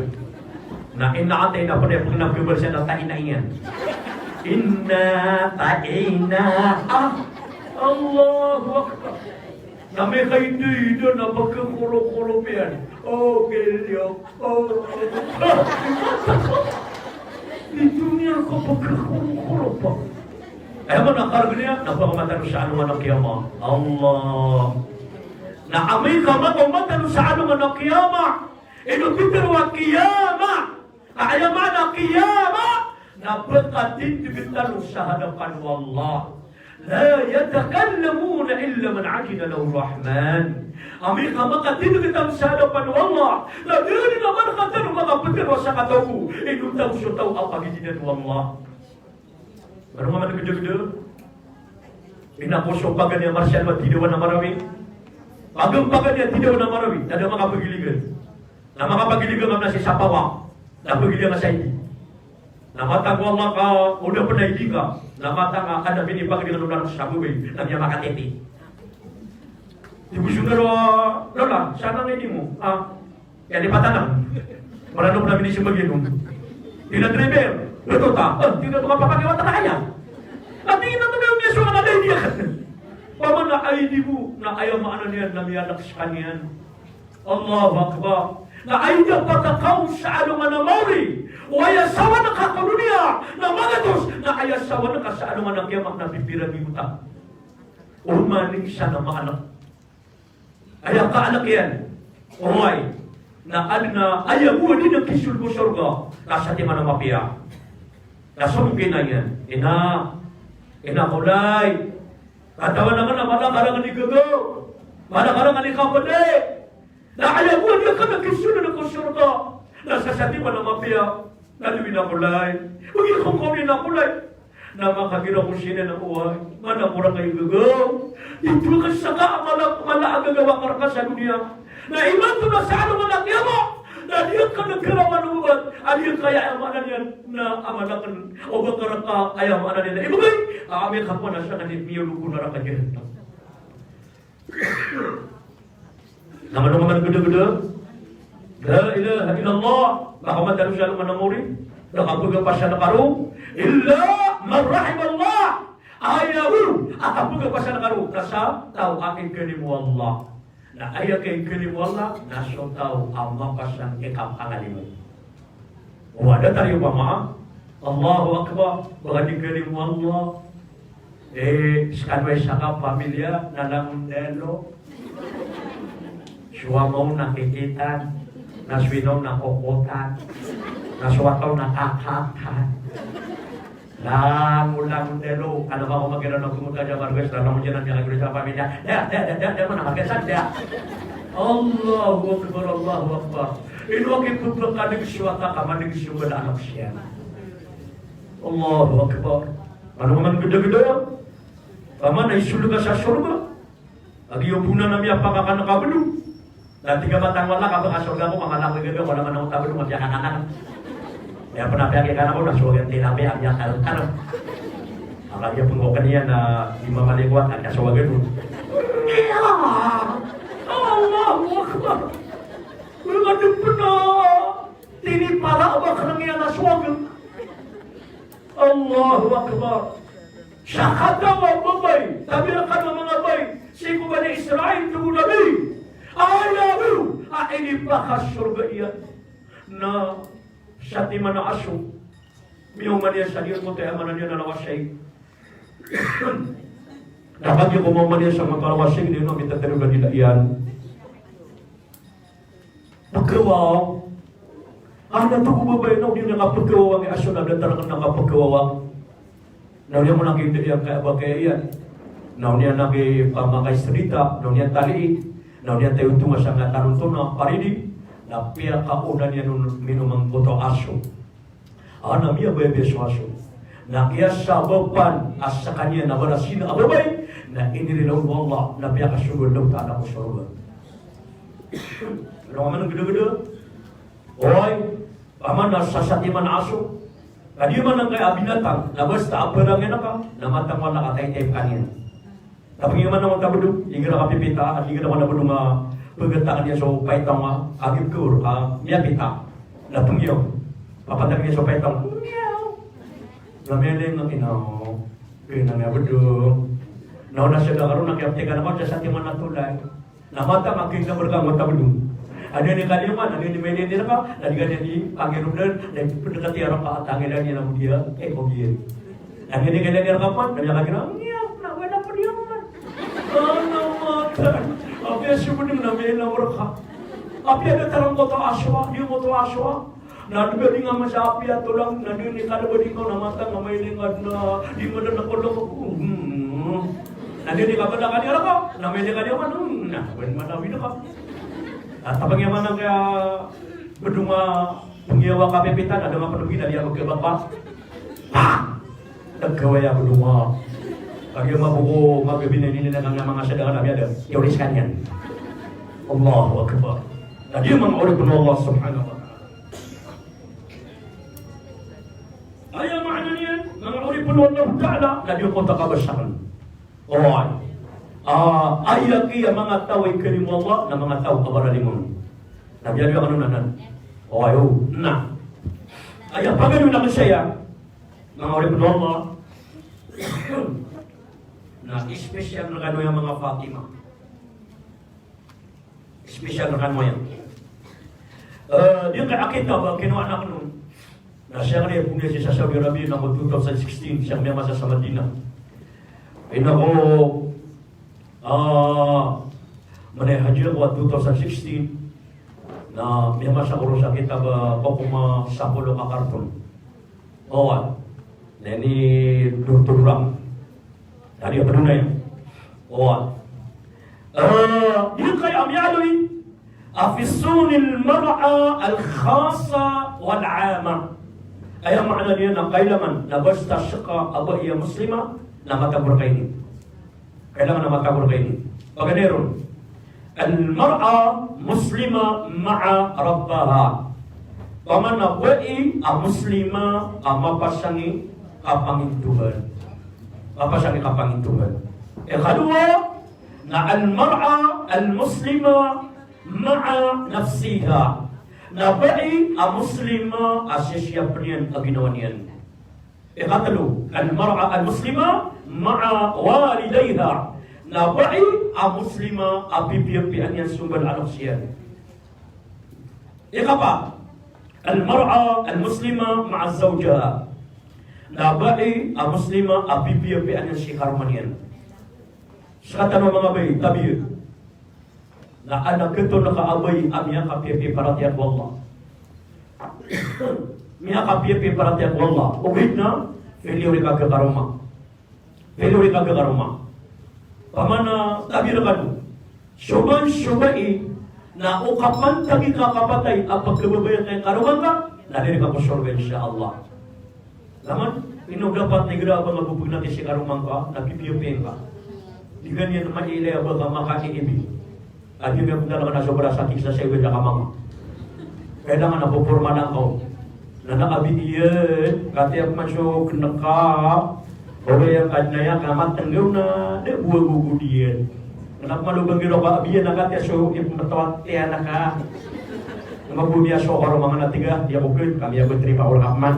Na inna a'taynaka pn a pagnagbabal siya na taina iyan. Inna a'taynaka. Ah, Allahu Akbar. Na miyakaidida na pagkakorokoro iyan. Oh, geliyo. Oh, oh. Di doniya ka pagkakorokoro pa. Aya man a kargn iyan, na pakaoma tano sa alongan a kiyama. Allah. Na amay ka makaoma tano sa alongan a kiyama, ino pitharo a kiyama? Aya maana a kiyama na pkatindg tano sa hadapan o Allah. La yatakallamuna illa man adhina lahu Rahman. Amay ka makatindg tano sa hadapan o Allah, na da dn a marka tano makaptharo a sakataw, ino taw so taw a pagidinan o Allah. Ano nga man gdagdag? Ina ko so paganay a Marshall a tidawa na Marawi. Pagan, paganay a tidawa na Marawi. Na da makapagiligan. Na makapagiligan ka na si Sapawa. Na pagiligan ka sa I D. Na matag o Allah ka, o da pn a I D ka. Na matag a, ka da pn ipagiligan o da sa bubay. Na miyamakatiti. Di ko sundaro, Lola, sana nga I D mo? Ah, Kaya di patanang. Marano pn a minismbag iyan on. Tig a driver, "Loto ta." "Ah, tig a, ito ka papakiwata na kaya." Na tig iyan a, "Ito na miyasowa ka na I D." Paman na I D bo, na aya maana niyan na miyalak skaniyan. Allahu Akbar. Na aya da pakaoma sa alongan a maori o aya sawan ka ko doniya na magatos, na aya sawan ka sa alongan a kiyamat na pipira giyoto. Oman i isa na maalk. Aya kaalk iyan, oway, na adn a aya bo a di na kisold ko sorga, na satiman a mapiya. Na somong ki ina iyan, "Ina, ina ko lay, katawan akn a mala ka rakn i gagaw, mala ka rakn i kapdi. Na aya bo a di akn a kisold ko sorga, na satiman a mapiya." Na di, "Ina ko lay, ogi ko ko ina ko lay." Na makagira ko sii na, "Oway, mala ko rakn i gagaw. Ito ka saka a mala, mala a gagaw akn rka sa doniya. Na imanto na sa alongan a kiyamat, na di akn karawan o obat a di akn aya maana niyan na a mala akn, obat akn rka aya maana niyan na ibgay. Amay ka pn a saka di miyolog ko naraka jahannam." Na mano ka man gdagdag? La ilaha illallah. Makaoma tano sa alongan a maori. Na kapagapasad ka roo, illa man rahimallah. Aya bo a kapagapasad ka roo na sa taw a ikalimo o Allah. Na aya kaikalimo o Allah na so taw a mapasang i kapangalimo. Wada tariyo pama, Allahu Akbar, ba ka di kalimo o Allah. Eh, skano ay saka pamilya na langon dalo. So ama on na kikitan, na so ina on na kokotan, na so wata on na kakatan. Langon, langon dalo, kano ba ko magkano na gomot ka dn a margas, na langon dn a miyakagiro sa pamilya. Da, da, da, da, da, mana margas, da. Allahu Akbar, Allahu Akbar. Ino a kipepekanig so wata ka, manig so bala anak siya. Allahu Akbar. Ano ka man gedageda? Ka man a isold ka sa sorga. Lagid o bonan a miyapakakan a kabedong. Na tig a matang o Allah ka ba ka sorga ko, ka mala ko i gaga, wala man ako tabedong a miyakakan. Aya pen a piyakakan ako na so wagan tilapia a miyakarkar. Aka iya penggoken iyan na di mamalikwat, aka so wagan on. Allahu Akbar. Wala ka di pen a tinipara a ba ka nang iyan a so wagan. Allahu Akbar. Sa kataw a babay, tabi rkano a manga babay sii ko Bani Israil, tig o Nabi, aya bo a inipakasorga iyan na satiman a aso. Miyaoma niyan sa giyangkoto a aya maana niyan na lawasayg. Na kagiya ko maoma niyan sa manga lawasayg niyan na mitatarog a dila iyan. Pekawawang. Ana tig o babay na o di niyan kapekawawang i aso na datar aken a kapekawawang. Na o niyan mona kidaya iyan kaya ba kaya iyan. Na o niyan na kipamakaisrita, na o niyan talii, na o niyan tayotonga sangkaya tanonton a paridi, na piyakaona niyan on minom angkoto a aso. Ana miyabayabaya so aso. Na kiyasabapan a sekaniyan na bala sina a babay, na inirilaw o Allah, na piyakasogo o Allah Ta'ala ko sorga. Ano ka man gedageda? Oy, paman a sasatiman a aso. Ka di man angkaya a binatang, na basta a barang iyan ka, na matang o Allah ka taytay pekaniyan. Tapeng iyo man a tabedong, igira ka pipita, igira ka nabedong a pegetakan iyan so paitang a, a gibkor, a miyapita. Tapeng iyo, papatang iyan so paitang. Miyaw. Na miyaling a ina, ina miyabedong. Na ona sega karo na kiyaptikan ako, sa satiman a tolay. Na matang a kiyaptikan ako tabedong. Anda ini kaliman, anda ini mailin reka, na di ka di pangirundan, na pendekati a reka, tangilan iyan a mudiya, eh, ko giya. Anda ini kaliman reka man, na miyakalima, miyaw, na wala pediyaman. Ana matan. Apiya so bedong na miyaw reka. Apiya datar angkoto a aswa, di angkoto a aswa. Na di ba di nga masa apiya tolang, na di ni kada ba di nga na matang a mailin nga na di nga na nakolok. Hmm. Na di ni kabala ka di reka, na mailin ka di man. Hmm. Na, wen mata wina ka. Na tapeng iyo man angkaya bedong a pengiyaw a kapipita, na da nga pedong ina di a magkebak pa. Pa! Nagkawaya ko duma. Kagiya maboko, magabi na ini na kami manga sadaka na miyada. Teori sekaniyan. Allahu Akbar. Na di manga oripn o Allah Subhanahu wa Ta'ala. Aya maana niyan, manga oripn o Allah Ta'ala, na di ko ta kabasakn. Oway. Ah, aya kiya manga taw a ikalimo o Allah, na manga taw a kabaralimo. Na biyaloy akn on anan. Oway, o. Na. Aya pagaloy na kasaya. Manga oripn o Allah. Na special rkano aya manga Fatima. Special rkano aya. Eh, di ka akita ba kino anak no. Na siya kani punya si sa Saudi Arabia na ko two thousand sixteen, siya miyamasa sa Madinah. Ina ko, ah, mani haji ko two thousand sixteen. Na miyamasa ko ron sa kitab, ah, ko koma sapolo ka karton. Oway. Na ini durduran. Tadi apa dun na iyan? Oway. Eh, di kaya miyaaloy a fi su'unil mar'a al-khassa wal 'amma. Aya maana niyan na kailangan na basta seka a bai a Muslima na matago rka ini. Kailangan na matago rka ini. Paganay ron. Al-mar'a muslima ma'a rabbaha. Paman a bai a Muslima a mapasang i kapangintohan. Mapasang i kapangintohan. Ikadowa, na al-mar'a al-muslima ma'a nafsiha. Na bai a Muslima a sisiyapn iyan a ginawa niyan. Ikatlo, al-mar'a al-muslima ma'a walidayha. Na bai a Muslima a pipiyapiya niyan so mbala a loks iyan. Ikapat, al-mar'a al-muslima ma'a zawjiha. Na bai a Muslima a pipiyapiya niyan si karoma niyan. Sekatano a manga bai, tabiya. Na adn a ketoon ka a bai a miyakapiyapiya paratiyaya ko Allah. Miyakapiyapiya paratiyaya ko Allah. Ogaid na, failure i kakaroma. Failure i kakaroma. Pamana tabiya rkano. So man so bai na o kapantag i kakapatay a pkhababayaan ka i karoma ngka, na di rka ko sorga, insha Allah. Taman, ino dapat na igira a ba nga bo pgnati si karoma ngka, na pipiyapiya ngka. Di ka niyan mailay a ba ka makakiibi. A di niyan pndalangan a sobra sa kisa sa iwit a kamama. Kailangan a popormalan ka. Na na abi iyan, katiya pman so knka. Oway, a Kadnan iyan, ka matnggaw na, da bo a gogodiyan. Kna pman o ba nggiraw ka abi iyan, na katiya so ipmbtawat iyan a ka. Nga bo niyan so karoma ngka na tig a, di ako kn, kami a ba tripahol ka pman.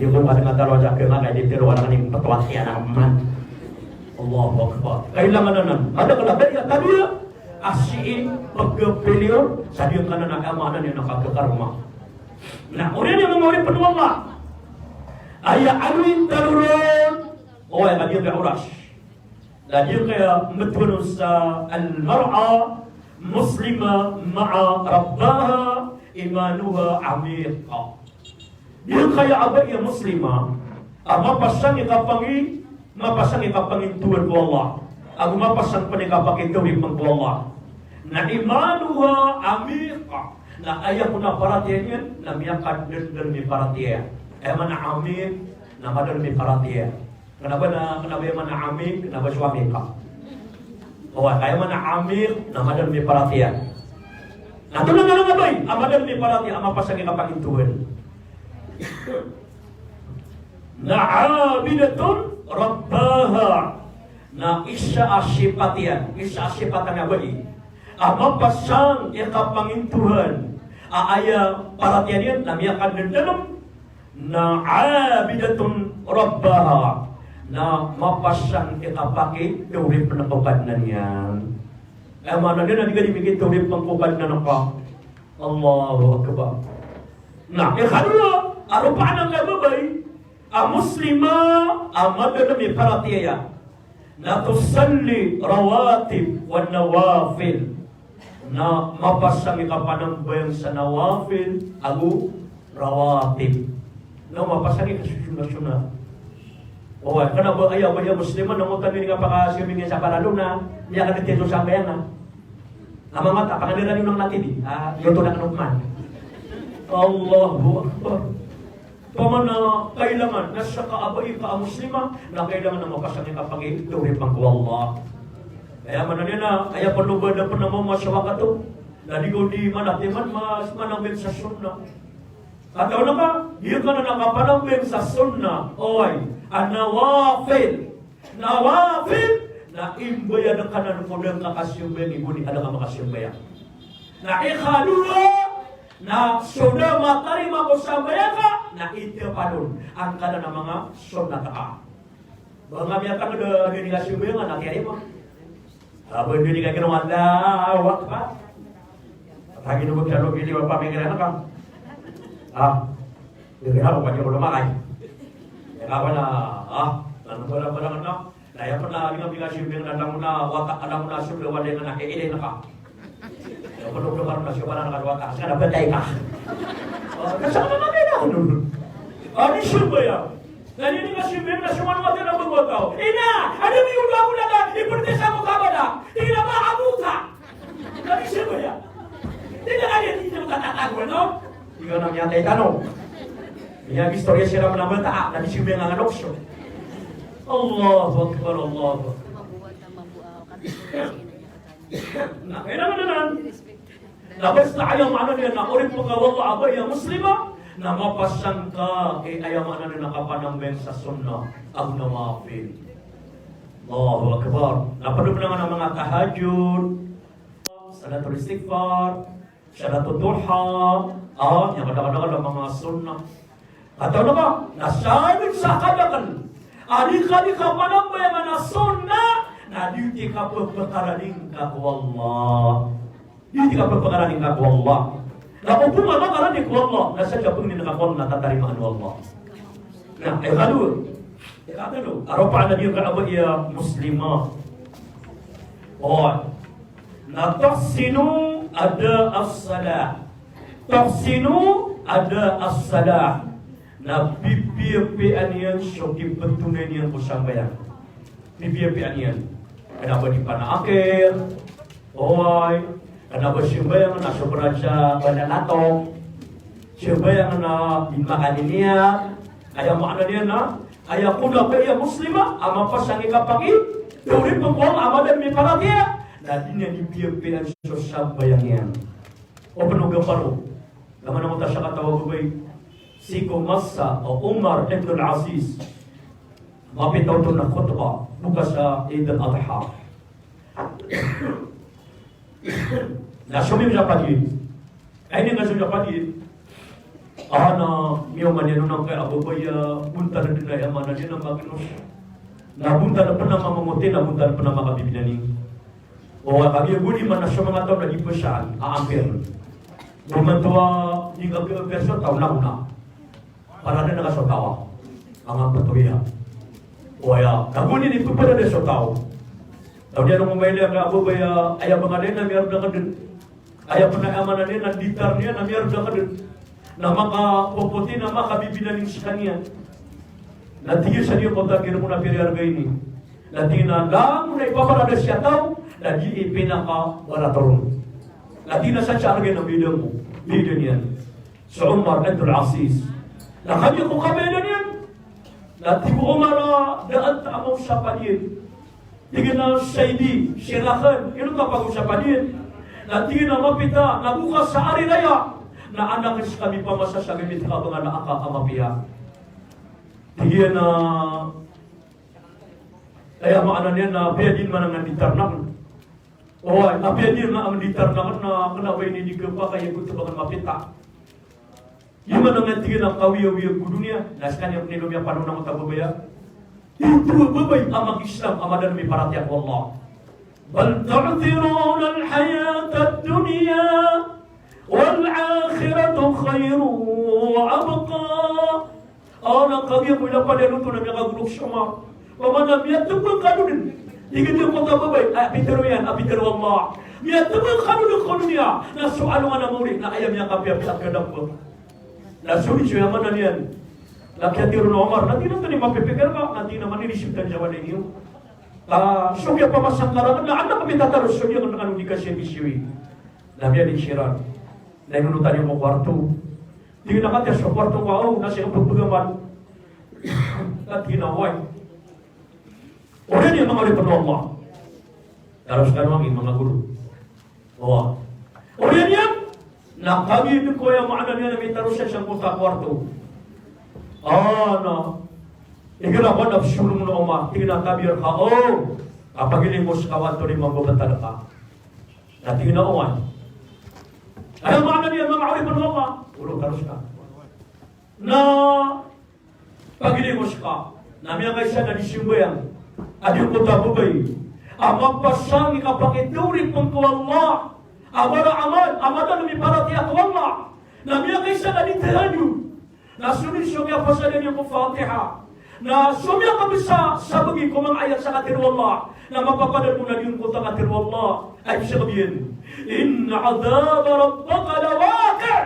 Di ko kadn a taro a jakk nga, ka di tero anan i ptawat iyan a man. Allahu Akbar. Kailangan anan. Madakl a bai a tabiya a sii pagpiliyo sa di ngka anan a maana niyan a kakaroma. Na oriyan iyan manga oripn o Allah. Aya aloyin tano ron. Oway, ka di ngka oras. Na di ngka mbtowan sa al-mar'a muslima ma'a rabbaha imanuha amiq. Di ngka aya a bai a Muslima a mapasang i kapangi, mapasang i kapangintowan ko Allah, ago mapasang pn i kapakitawhid pn ko Allah. Na imanuha amiq. Na aya kon a paratiyaya niyan na miyakadndn i paratiyaya. Aya maana amiq na madalm i paratiyaya. Kna ba na, kna ba aya maana a amiq, kna ba so amiq ka. Oway, aya maana a amiq na madalm i paratiyaya. Na antonaa a bai a madalm i paratiyaya a mapasang i kapangintowan. Na abidatun rabbaha. Na isa a sipat iyan, isa a sipat anan a bai a mapasang i kapangintowan a aya paratiyaya niyan na miyakadndn Na abidatun rabbaha, na mapasang i kapakitawhid pn ko Kadnan iyan. Aya maana niyan na di ka di mikitawhid pn ko Kadnan ka. Allahu Akbar. Na ikadowa a ropaan angkai a babay a Muslima a madalm i paratiyaya na tusalli rawatib wa nawafil. Na mapasang i kapanambayang sa nawafil ago rawatib. Na mapasang i kasosona-sona. Oway, kna ba aya, aya Muslima na ngotan ini kapakasoming sa paralo na miyakadati so sambayang na. Na manga ta, panganira niyo nang natidi. Ah, iyo to na kano man. Allahu Akbar. Pamana kailangan na saka a bai ka a Muslima, na kailangan na mapasang i kapakitawhid pn ko Allah. Aya maana niyan na, aya pn o ba da pn a mama sa wakato, na di ko di manatiman mas manambayang sa sunnah. Katawan ka, di ka na kapanambayang sa sunnah, oway, a nawafil. Nawafil, na imbayad ka nan ko da ngka kasambayang, igira a da ngka makasambayang. Na ikadowa, na so da matarima ko sambayang ka, na itapan on angkanan a manga sunnat ka. Ba nga miyatangkd a da di kasambayang, na kiyarima. Aba di ka kino, Allahu Akbar. Tagi no ba kiyalo kili ba pamikiran ka. Ah, di kira ko pati ko lumakay. Aya ka ba na, ah, nanu ba na, ba na, na. Na aya pn a di nga bigay a simbing na langon a wata, langon a simbing a wata na iilay na ka. Aya pn o pn na simbing na wata, ska na patay ka. O, na sa ka na pila, ano? O, di simbing aya. Na di nga simbing na simbing a wata na pagwata. Ina, ano ba yung dako na ka? Ipon ka sa mukha ba na? Ina ba, abo ka? Na di simbing aya. Di na ka di, di na ka tatago, no? Ikaw na miyatay tano. Miyagistorya siran a mata, na di simbing a lokso. Allahu Akbar, Allahu Akbar. Na kailangan anan. Na basta aya maana niyan na oripn ka o Allah a bai a Muslima, na mapasang ka i aya maana niyan na kapanambayang sa sunnah, ago nawafil. Allahu Akbar. Na pd pn anan a manga tahajjud, salatul istighfar, salatul duha, ah, aya kadakadakl a manga sunnah. Katawan ka, na sadn sa kadakl Ari ka di ka panambayang a sunnah, na di ti ka pepekaraning ka ko Allah. Di ti ka pepekaraning ka ko Allah. Na ko pun a makarani ko Allah, na sa ka pengnin ka ko Allah, na tatarimaan o Allah. Na, ikadowa. Ikatlo. Aropa na di ka aba iya Muslima. O. Na tuhsinu ada as-salah. Tuhsinu ada as-salah. Na pipiyapiyaan iyan so kipetonay niyan ko sambayang. Pipiyapiyaan iyan. Kena ba di pana akhir. Oway. Kena ba sambayang na so beraja bala latok. Sambayang na di makaniniya. Aya maana niyan na, aya ko na ba iya Muslima a mapasang i kapakiteori pen ko Allah a madan miparatiyaya. Na di niyan di piyapiyaan so sambayang iyan. O peno gaparo. Gama na mota sa katawa babay. Sii ko masa o Umar ibn al-Aziz. Mapita oto na khutbah. Boka sa Eid al-Adha. Na somiyowa sa padiin. Ay, ini nga somiyowa sa padiin. Ana, miyaoma niyan on angkaya babay a bontal den a aya maana niyan na magnos. Na bontal pen a mamamoti, na bontal pen a makabibinani. O, kagiya goni man a so manga taw na di pesaan, a ampir. Goni man taw a di kagiya ampir so taw na ona. Para den a kaso taw a. Anga petoya. O aya, na goni ni pepada den so taw. Taw niyan o mambailay ka aya babay a, aya manga den a miyarda ka den. Aya pen a aya maana niyan na ditar niyan a miyarda ka den. Na makapopoti na makabibinani sekaniyan. Na tig iyan sa di ko tagir mo na piri arga ini. Na tig iyan a langon a ipaparada siya taw, na di ipinakawarator on. Na tig iyan a sa siya arga na bida mo. Bida niyan. So Umar Abdul Aziz. Na kagiya ko kabida niyan. Na tig o Umar a da a ta a maosap a diyan. Tig iyan a Sayyidi, siraken, ino ka pag-osapan iyan? Na tig iyan a mapita, na boka sa ari raya, na anak iyan sa kami pamasa sa gamit ka bengan a aka a mapiya. Tig iyan a, aya maana niyan na apiya din manangan di tarnak. O, apiya din na amen di tarnak na kena ba ini di kepakay ko tebangan mapita. Imanto nga tig iyan a kawiyawiya ko doniya, na sekaniyan pen i lomiyapanona ko tababaya. Ito a babay a manga Islam a madan miparatiyaya ko Allah. Bal tu'thiruna al-hayata ad-dunya wal-akhiratu khayrun wa abqa. Aw, na kagiya ko ilapad iyan oto na miyakagolok so Umar. Pamana miyatebang kano den. Tig iyan ko tababay, a pitero iyan, a pitero o Allah. Miyatebang kano den ko doniya, na so alongan a maori, na aya miyakapiyapiya a kadakot. Na so di so aya maana niyan. Na kiyatero o Umar, na tig iyan a tani mapipikir ka, na tig iyan a manirisip tano sa walay niyo. Ka so kiyapamasa ngka raken, na anda ka mitataros so di aken kano di kasiyabisiwi. Na miyadi siran. Na inonotan iyan ko kuwarto. Tig iyan a katiya so kuwarto ko, aw, na sii ko pagpegaman. Na tig iyan a, oway. Oriyan iyan manga oripn o Allah. Taros kano ami manga goro. Oway. Oriyan iyan, na kagiya dn ko aya maana niyan a mitaros iyan sangkoto a kuwarto. A, na igira ko adn a psolong o Umar, tig iyan a kagiya rka, o, kapagiling ko ska o antonaa i mambabatal ka. Na tig iyan a oway. Aya maana niyan manga oripn o Allah. Olo, taros ka. Na pagiling ko ska. Na miyakaisa na di sambayang a di ko tababay a mapasang i kapakiteori pn ko Allah a mala a amal a madan miparatiyaya ko Allah. Na miyakaisa na di tahajjud. Na so di so miyapasad iyan ko Fatiha. Na so miyakabsa sa bgi ko manga ayat sa katero o Allah. Na mapapadalm on a di on ko ta katero o Allah. Ay, sa kabiyan. Inna adhaba rabbika lawaqi'.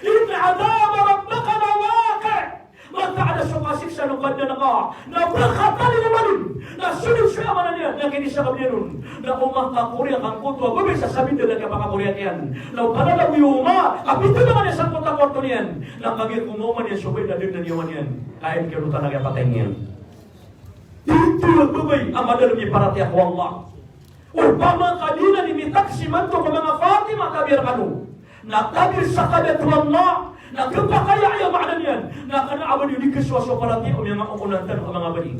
Inna adhaba rabbika lawaqi'. Mataan a so kasiksa o Kadnan ka na pkhatalingoma on. Na so di so aya maana niyan, na kini sa kabiyan on. Na o makakoriya angkoto a babay sa sabinda na kiyapakakoriya iyan. Na o palalagoy o Umar a pithanakan iyan sangkoto a kuwarto niyan. Na kagiya ko maoma niyan so babay na dn a niyawa niyan. Aya di kiyanotan a kiyapatay niyan. Ito a babay a madan miparatiyaya ko Allah. Opama ka di niyan mitaksi imanto ko manga Fatima, kabiyan kano. Na kabiyan sa kabiyan ko Allah, na khapakay a aya maana niyan, na kna a ba di di khasowa so paratiyaya o miyanga okonan tano a manga bali.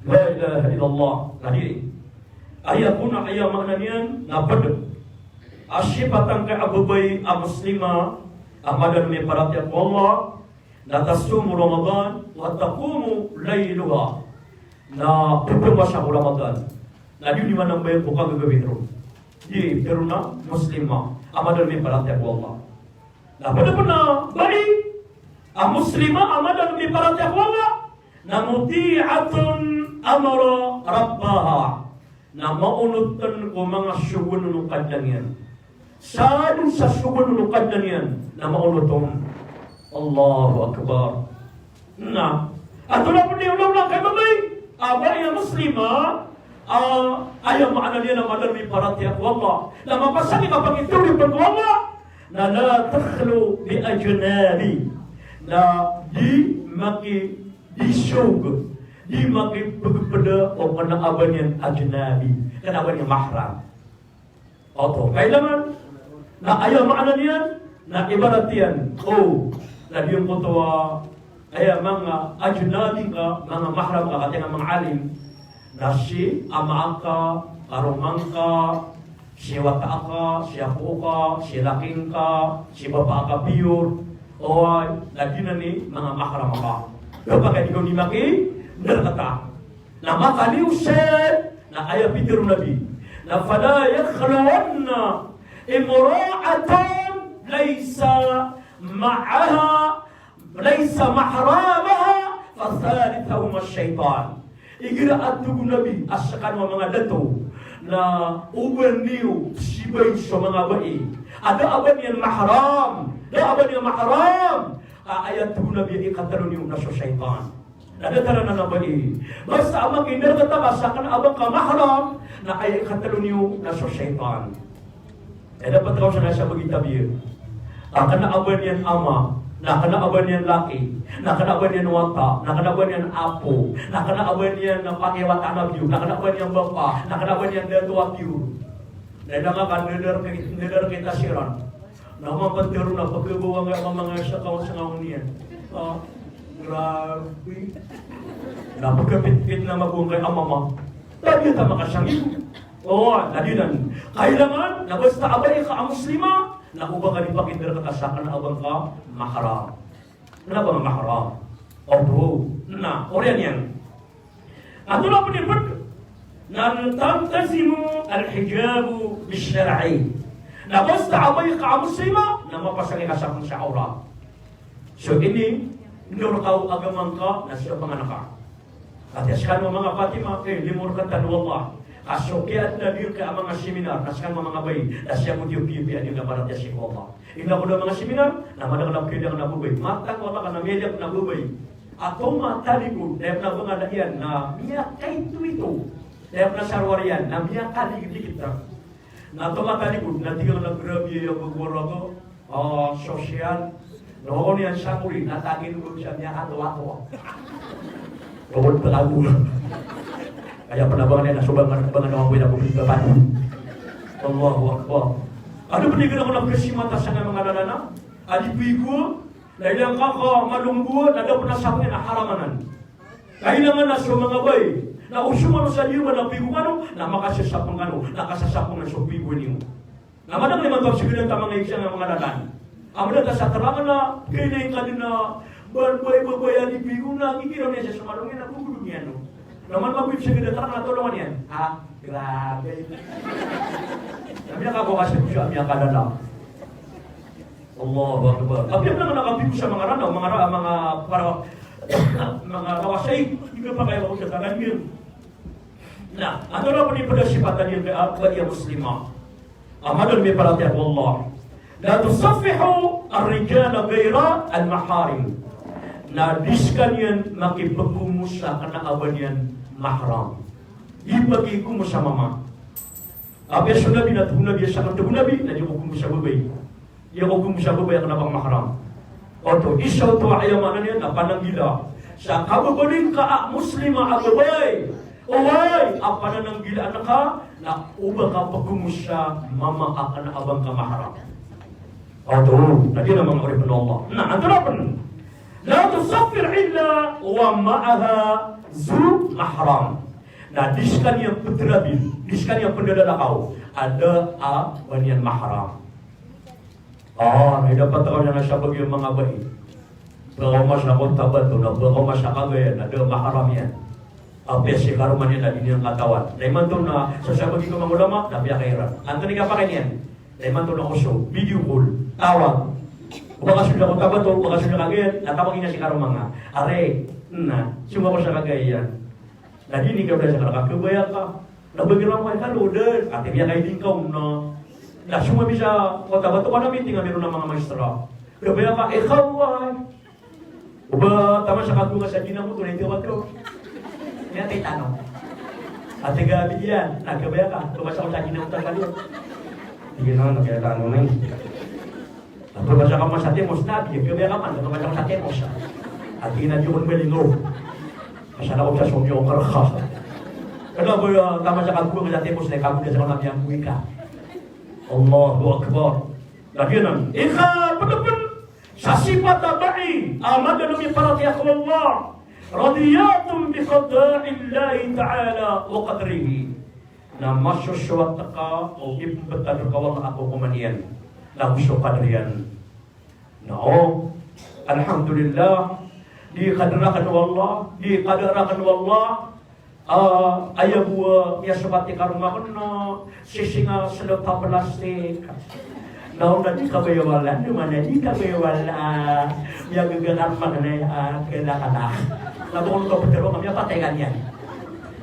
La ilaha illallah. Na di. Aya ko na aya maana niyan, na pd a sipat angkaya a babay a Muslima a madan miparatiyaya ko Allah, Na tasumu Ramadan wa taqumu laylaha. Na pphowasa ko Ramadan. Na di niyo manambayang ko kagagawii ron. Di, pero na Muslima a madalm i paratiyaya ko Allah. Na pd pn a bai a Muslima a madalm i paratiyaya ko Allah. Na muti'atun amara rabbaha. Na maonotn ko manga sogoan o Kadnan iyan. Sadn sa sogoan o Kadnan iyan na maonotn. Allahu Akbar. Na antonaa pn i olaola ka babay a bai a Muslima a aya maana niyan na madalm i paratiyaya ko Allah, na mapasang i kapangitawri pn ko Allah, na la takhlu bi ajnabi. Na di maki di sog, di makipagpda o kna a ba niyan ajnabi, kna a ba niyan mahram. Oto, kailangan na aya maana niyan na ibarat iyan o na di ngkoto a aya manga ajnabi ka, manga mahram ka, katii nga manga alim, na si ama aka, karoma ngka, si wata aka, si apo ka, si laki ngka, si bapa aka piyor, oway, na di nan i manga mahram ka. Roo ka di ko di makindrkta. Na makaliyo san, na aya pitharo o Nabi na fala yakhluwanna imra'atun laysa ma'aha laysa mahramuha, fa thalithuhuma ash-shaytan. Igira a tig o Nabi a skano a manga dato, na oba niyo sibay so manga bai a da a ba niyan mahram, da a ba niyan mahram, a aya tig o Nabi a ikatlo niyo na so shaytan. Na datar anan a bai. Basta a makindrkta ka sa kna a ba ngka mahram, na aya ikatlo niyo na so shaytan. Aya dapat ka osan a sabagi tabiya. A kna a ba niyan ama, na kna a ba niyan laki, na kna a ba niyan wata, na kna a ba niyan apo, na kna a ba niyan na pati wata na biyo, na kna a ba niyan bapa, na kna a ba niyan dato a biyo. Na aya nga ka ndadar ki-, ndadar kita siran. Na mapantero na pagkabawa nga mama nga sa kawan sa ngawan iyan. Ah, grabe. Na pagkapitpit na mabuang kay amama. Tabiya ta makasangib. O, na di nan. Kailangan, na basta a bai ka a Muslima, na oba ka di pakindrkta sa kna a ba ngka mahram. Kna a ba ngka mahram. Oto, na, oriyan iyan. Antonaa pn i pd? Na taltazimu al-hijab bish-shar'i. Na basta a bai ka a Muslima, na mapasang i kasapn sa awrat. So ini, ndor ka o agama ngka, na siyapngan ka. Katii a skano manga Fatima, eh, limo rktano wallah. Ka so kiyaadn a di ngka a manga seminar, na skano manga bai, na siyapngan iyo piyapiya a di ngka paratiyaya sii ko Allah. Inda ko da manga seminar, na madakl a pkhaadn a babay. Matag ko Allah ka na miyadakl a babay. A tomatalikod, na aya pn a bangala iyan, na miyakaitoito. Na aya pn a sarwar iyan, na miyakaligdikit. Na tomatalikod, na tig iyan a grabe aya a bangala ko, ah, sosyal. Na oway niyan sakori, na tagin ko sa miyakatoatoa. Oway pn a bangala. Aya pn a bangala iyan, na so bangala, bangala a manga boy na ko pn a bangala. Allahu Akbar. Anda pn i gana ko na pkasimata sa manga lalan a di pigo, na ilay ngka ka malombo, na da pn a sapngan a haram anan. Kailangan a so manga bai, na o so mano sa di ba na pigo kano, na makasasapngan kano, na kasasapngan so pigo niyo. Na madakl imanto a psagdan ta manga isa a manga lalan. Amay da ta sa terang na, kailangan ka dn a, ba-, bai, bai, bai a di pigo na, gigiraw niyan sa so mano, na gugulog iyan, no. Na man magoy psagdan a terang na tolongan iyan. Ah, grabe. Na miyakabaw ka sa miyakadala. Allahu Akbar. Tapi anda nga nakapigo sa manga ranaw, manga ra-, manga para, manga kawasay, di ka pa kaya ko sa tangan yun. Na, antonaa pn i pd a sipat a di ngka a bai a Muslima a madalm i paratiyaya ko Allah? La tusaffihu ar-rijala ghayra al-maharim. Na di skaniyan makipagkomos sa kna a ba niyan mahram. Di pakikomos sa mama. Apiya so Nabi na tig o Nabi a sakn, tig o Nabi, na di ko komos sa babay. Di ko komos sa babay a kna a ba ngka mahram. Oto, isa oto a aya maana niyan na pananggila sa kababaloy ngka a Muslima a babay. Oway, a panananggilaan ka na oba ka pkomos sa mama a kna a ba ngka mahram. Oto, na di na manga oripn o Allah. Na, antonaa pn? La tusaffir illa wa ma'aha zu mahram. Na di skaniyan ptrabil, di skaniyan pndadalakaw a da a ba niyan mahram. Ah, na aya dapat ka osan a sabagi a manga bai. Pakaoma sa Cotabato, na pakaoma sa Cagayan, na da a maharam iyan. Apiya si karoma niyan na di niyan katawan. Na imanto na sasabagi ko manga ulama, na piyakairan. Antonaa i kapakay niyan? Na imanto na oso, video call, tawag. O ba ka so da Cotabato, o ba ka so da Cagayan, na tawagi niyan si karoma nga. Are, na, song ako sa Cagayan. Na di niyan kabaya sa karoma, kabaya ka. Na ba giraw ka, kalo da, ati niyan ka idin ka, na. Na song abi sa Cotabato, ka na meeting ami ron a manga maestra. Kabaya ka, ikaw, ay. O ba taman sa kagonga sa ginawa mo, tunay ka ba to? Kaya tayo tanong. Ati ka, bigyan, na kabaya ka, taman sa kagonga sa ginawa mo, tanong. Hindi na, kaya tanong na yun. Ati ba sa kagonga sa timos, na, bigyan, kabaya ka man, kagonga sa timos. Ati na, di ko malingaw. Asal ako sa sumyo, karka. Kaya ba, ah, taman sa kagonga sa timos, na ikaw mo sa mga miyang buhay ka. Allahu Akbar. Lagi nan, ika, pagkapan, Sa sipat a bai a mada a miparatiyaya ko Allah, radiyatun bi qada'illahi ta'ala wa qadrihi. Na masosowat ka o ipmbtad rka o Allah a kokoman iyan, na go so qadr iyan. Na o, alhamdulillah, di qadr akn o Allah, di qadr akn o Allah, Ah, aya bo a miyasopat i karoma akn na sising a slop a plastik. Na o na di kabaya wala, na mana di kabaya wala. Miyagaga karoma akn na, ah, kala kala. Na bo ko ptero kami a patay ka niyan.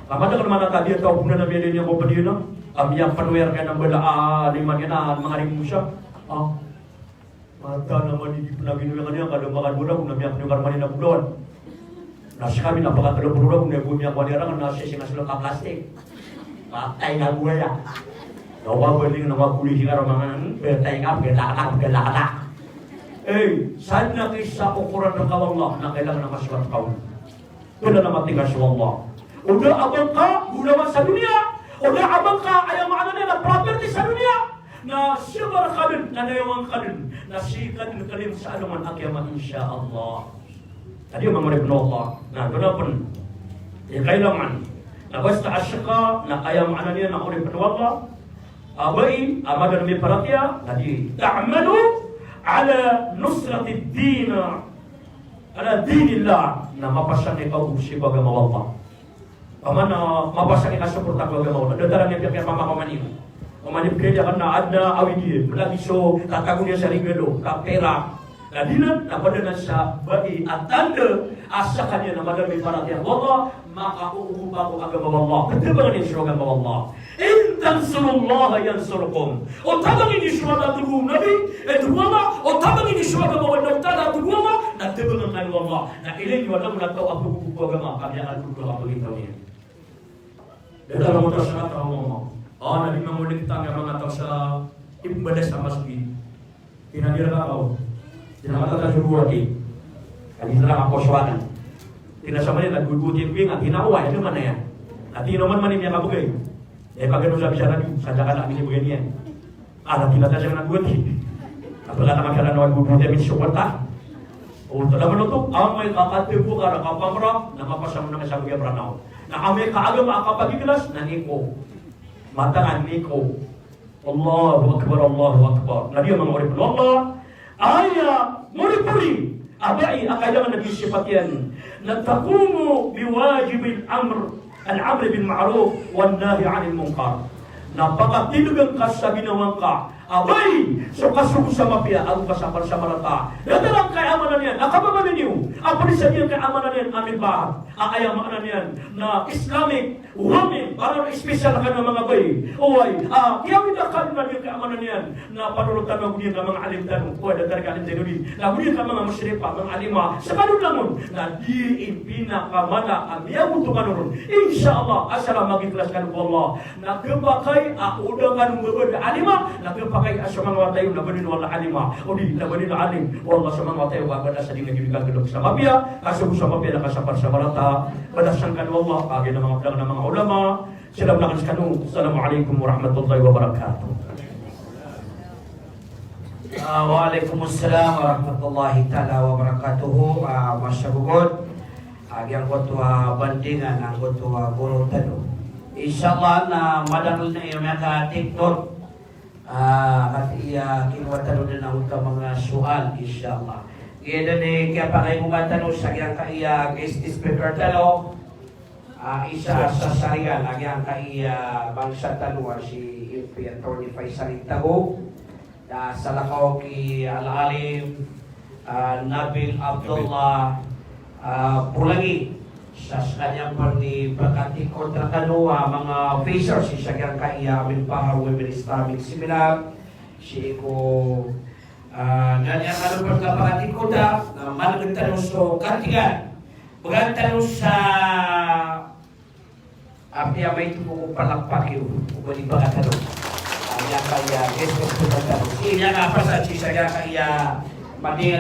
Ka madakl man a tabiya taw bo na miyalay niyan ko padiyo na. Kami a pnwer ka na mbala, ah, di man iyan a manga rimusa. Ah. Mata na mani di pn a ginawa niyan, ka da makadora, na miyakn iyan karoma niyan a bolawan. Na skami na pakatlo polo ragon, na bo miyakn iyan karoma na sising a slop a plastik. Patay na buwaya. Na o ba baling na mapoli si karoma nga, hmm, patay ka, galakala, galakala. Eh, sadn a kisa okoran rka o Allah, na kailangan a masowat ka on. Kna na matingka so Allah. O da a ba ngka bolawan sa doniya, o da a ba ngka, aya maana niyan na property sa doniya, na siya ba rka dn, na nayawa ngka dn, na sii ka dn kalin sa alongan a kiyama, insha Allah. Adi manga oripn o Allah. Na antonaa pn i kailangan? Na basta a ska, na aya maana niyan na oripn o Allah a bai a mada a miparatiyaya, na di ta'malu ala nusratid din. Ala dinillah, na mapasang i kaogop sii ko agama o Allah. Opama na mapasang i kasuporta ko agama o Allah. Datar a miyapiyakiyapamakaoma niyo. Opama na pkhailay akn na adn a awid iyan, lagid so tatago niyan sa regalo, ka pera. Na di nan, na pd anan sa bai a tanda a skaniyan na mada a miparatiyaya ko Allah, makaogop ko agama o Allah. Katabangan iyan so agama o Allah. In tansurullaha yansurkum. O tabangin iyo so Allah, tig o Nabi, eh, tig o Allah, o tabangin iyo so agama o Allah Ta'ala, tig o Allah, na tabangan kano o Allah. Na ilay niyo a langon a taw a pagogop ko agama, ka miyakadodon a pagitaw niyan. Datar a manga taw sa kataw a mama. Ah, na di mamolek tanga manga taw sa ipmbadas a masgit. Tina di rka kaw. Tina matatago a di. Adi rka kaw sowanan. Tina sa mani na gogotin ko ina, tina oway, adi mana iyan. Ati ino man mani miyakabgay. Eh, pagano sa bisa na di, sa daka na minibgay niyan. Ala tina ta sa na gogoti. Apala na makala na gogotin min suporta. O, tada manoto, amay ka katibo ka rka pamra, na mapasang na ka sa bgay a Mranaw. Na amay ka agama a kapagiklas, na niko. Mataan a niko. Allahu Akbar, Allahu Akbar. Na di a manga oripn o Allah, aya mori-mori a bai a kailangan a di sipat iyan na taqumu biwajibil amr, al-amri bil ma'ruf wan nahyi anil munkar. Na pakatindgan ka sa ginawa ngka a bai so kasogo sa mapiya ago kasapar sa marata. Datar angkai a maana niyan, na kapamamay niyo a pd sa giyangkai a maana niyan a mibahat a aya maana niyan na Islamic women, para special kano a manga bai. Oway, ah, kiyawida kano na giyangkai a maana niyan na panolon tano a giyangkai a manga alim tano. Oway, datar ka alim tano di. Na giyangkai a manga mushrifa, manga alima. Skano langon. Na di i pinakamala a miyagoto kano ron. Insha Allah, asal a magiklas kano ko Allah. Na khapakay a o da kano mbabad a alima, na khapakay a so manga wata iyo na badi o Allah alima. O di, na badi o alim. O Allah, so manga wata iyo ba badi sa di na giyangkai a galok sa mapiya, kasogo sa mapiya na kasapar sa marata. Balasan kano o Allah, kagiya na manga pdang na manga ulama. Salam na kano skano. Assalamu alaikum warahmatullahi wabarakatuh. Ah, wa alaikum assalam warahmatullahi taala wabarakatuh. Ah, masha Allah. Ah, giyangkoto a bandingan angkoto a guro tano. Insha Allah na madakl na iyo miyaka-TikTok. Ah, katii a kinowa tano dn angkoto a manga soal, insha Allah. Aya dn i kiyapakaiboma tano sa giyangkaya guest speaker tano, ah, isa sa saringan a giyangkaya bangsa tano a si M P Attorney Faisal Itago, na salakaw ki Al-Alim, ah, Nabil Abdullah, ah, Bolagi, sa skaniyan pn i pakatikod rkano a manga officers sa giyangkaya Amin Bahar Women Islamic Seminar, sii ko Ah, na aya kano pn kapakatikod a, na maneg tano so katigan. Bgan tano sa apiya maito ko palakpak iyo, ko bali bgan tano. Aya kaya, yes, yes, bgan tano. Sii niyan a pasad sii sa giyangkaya madingan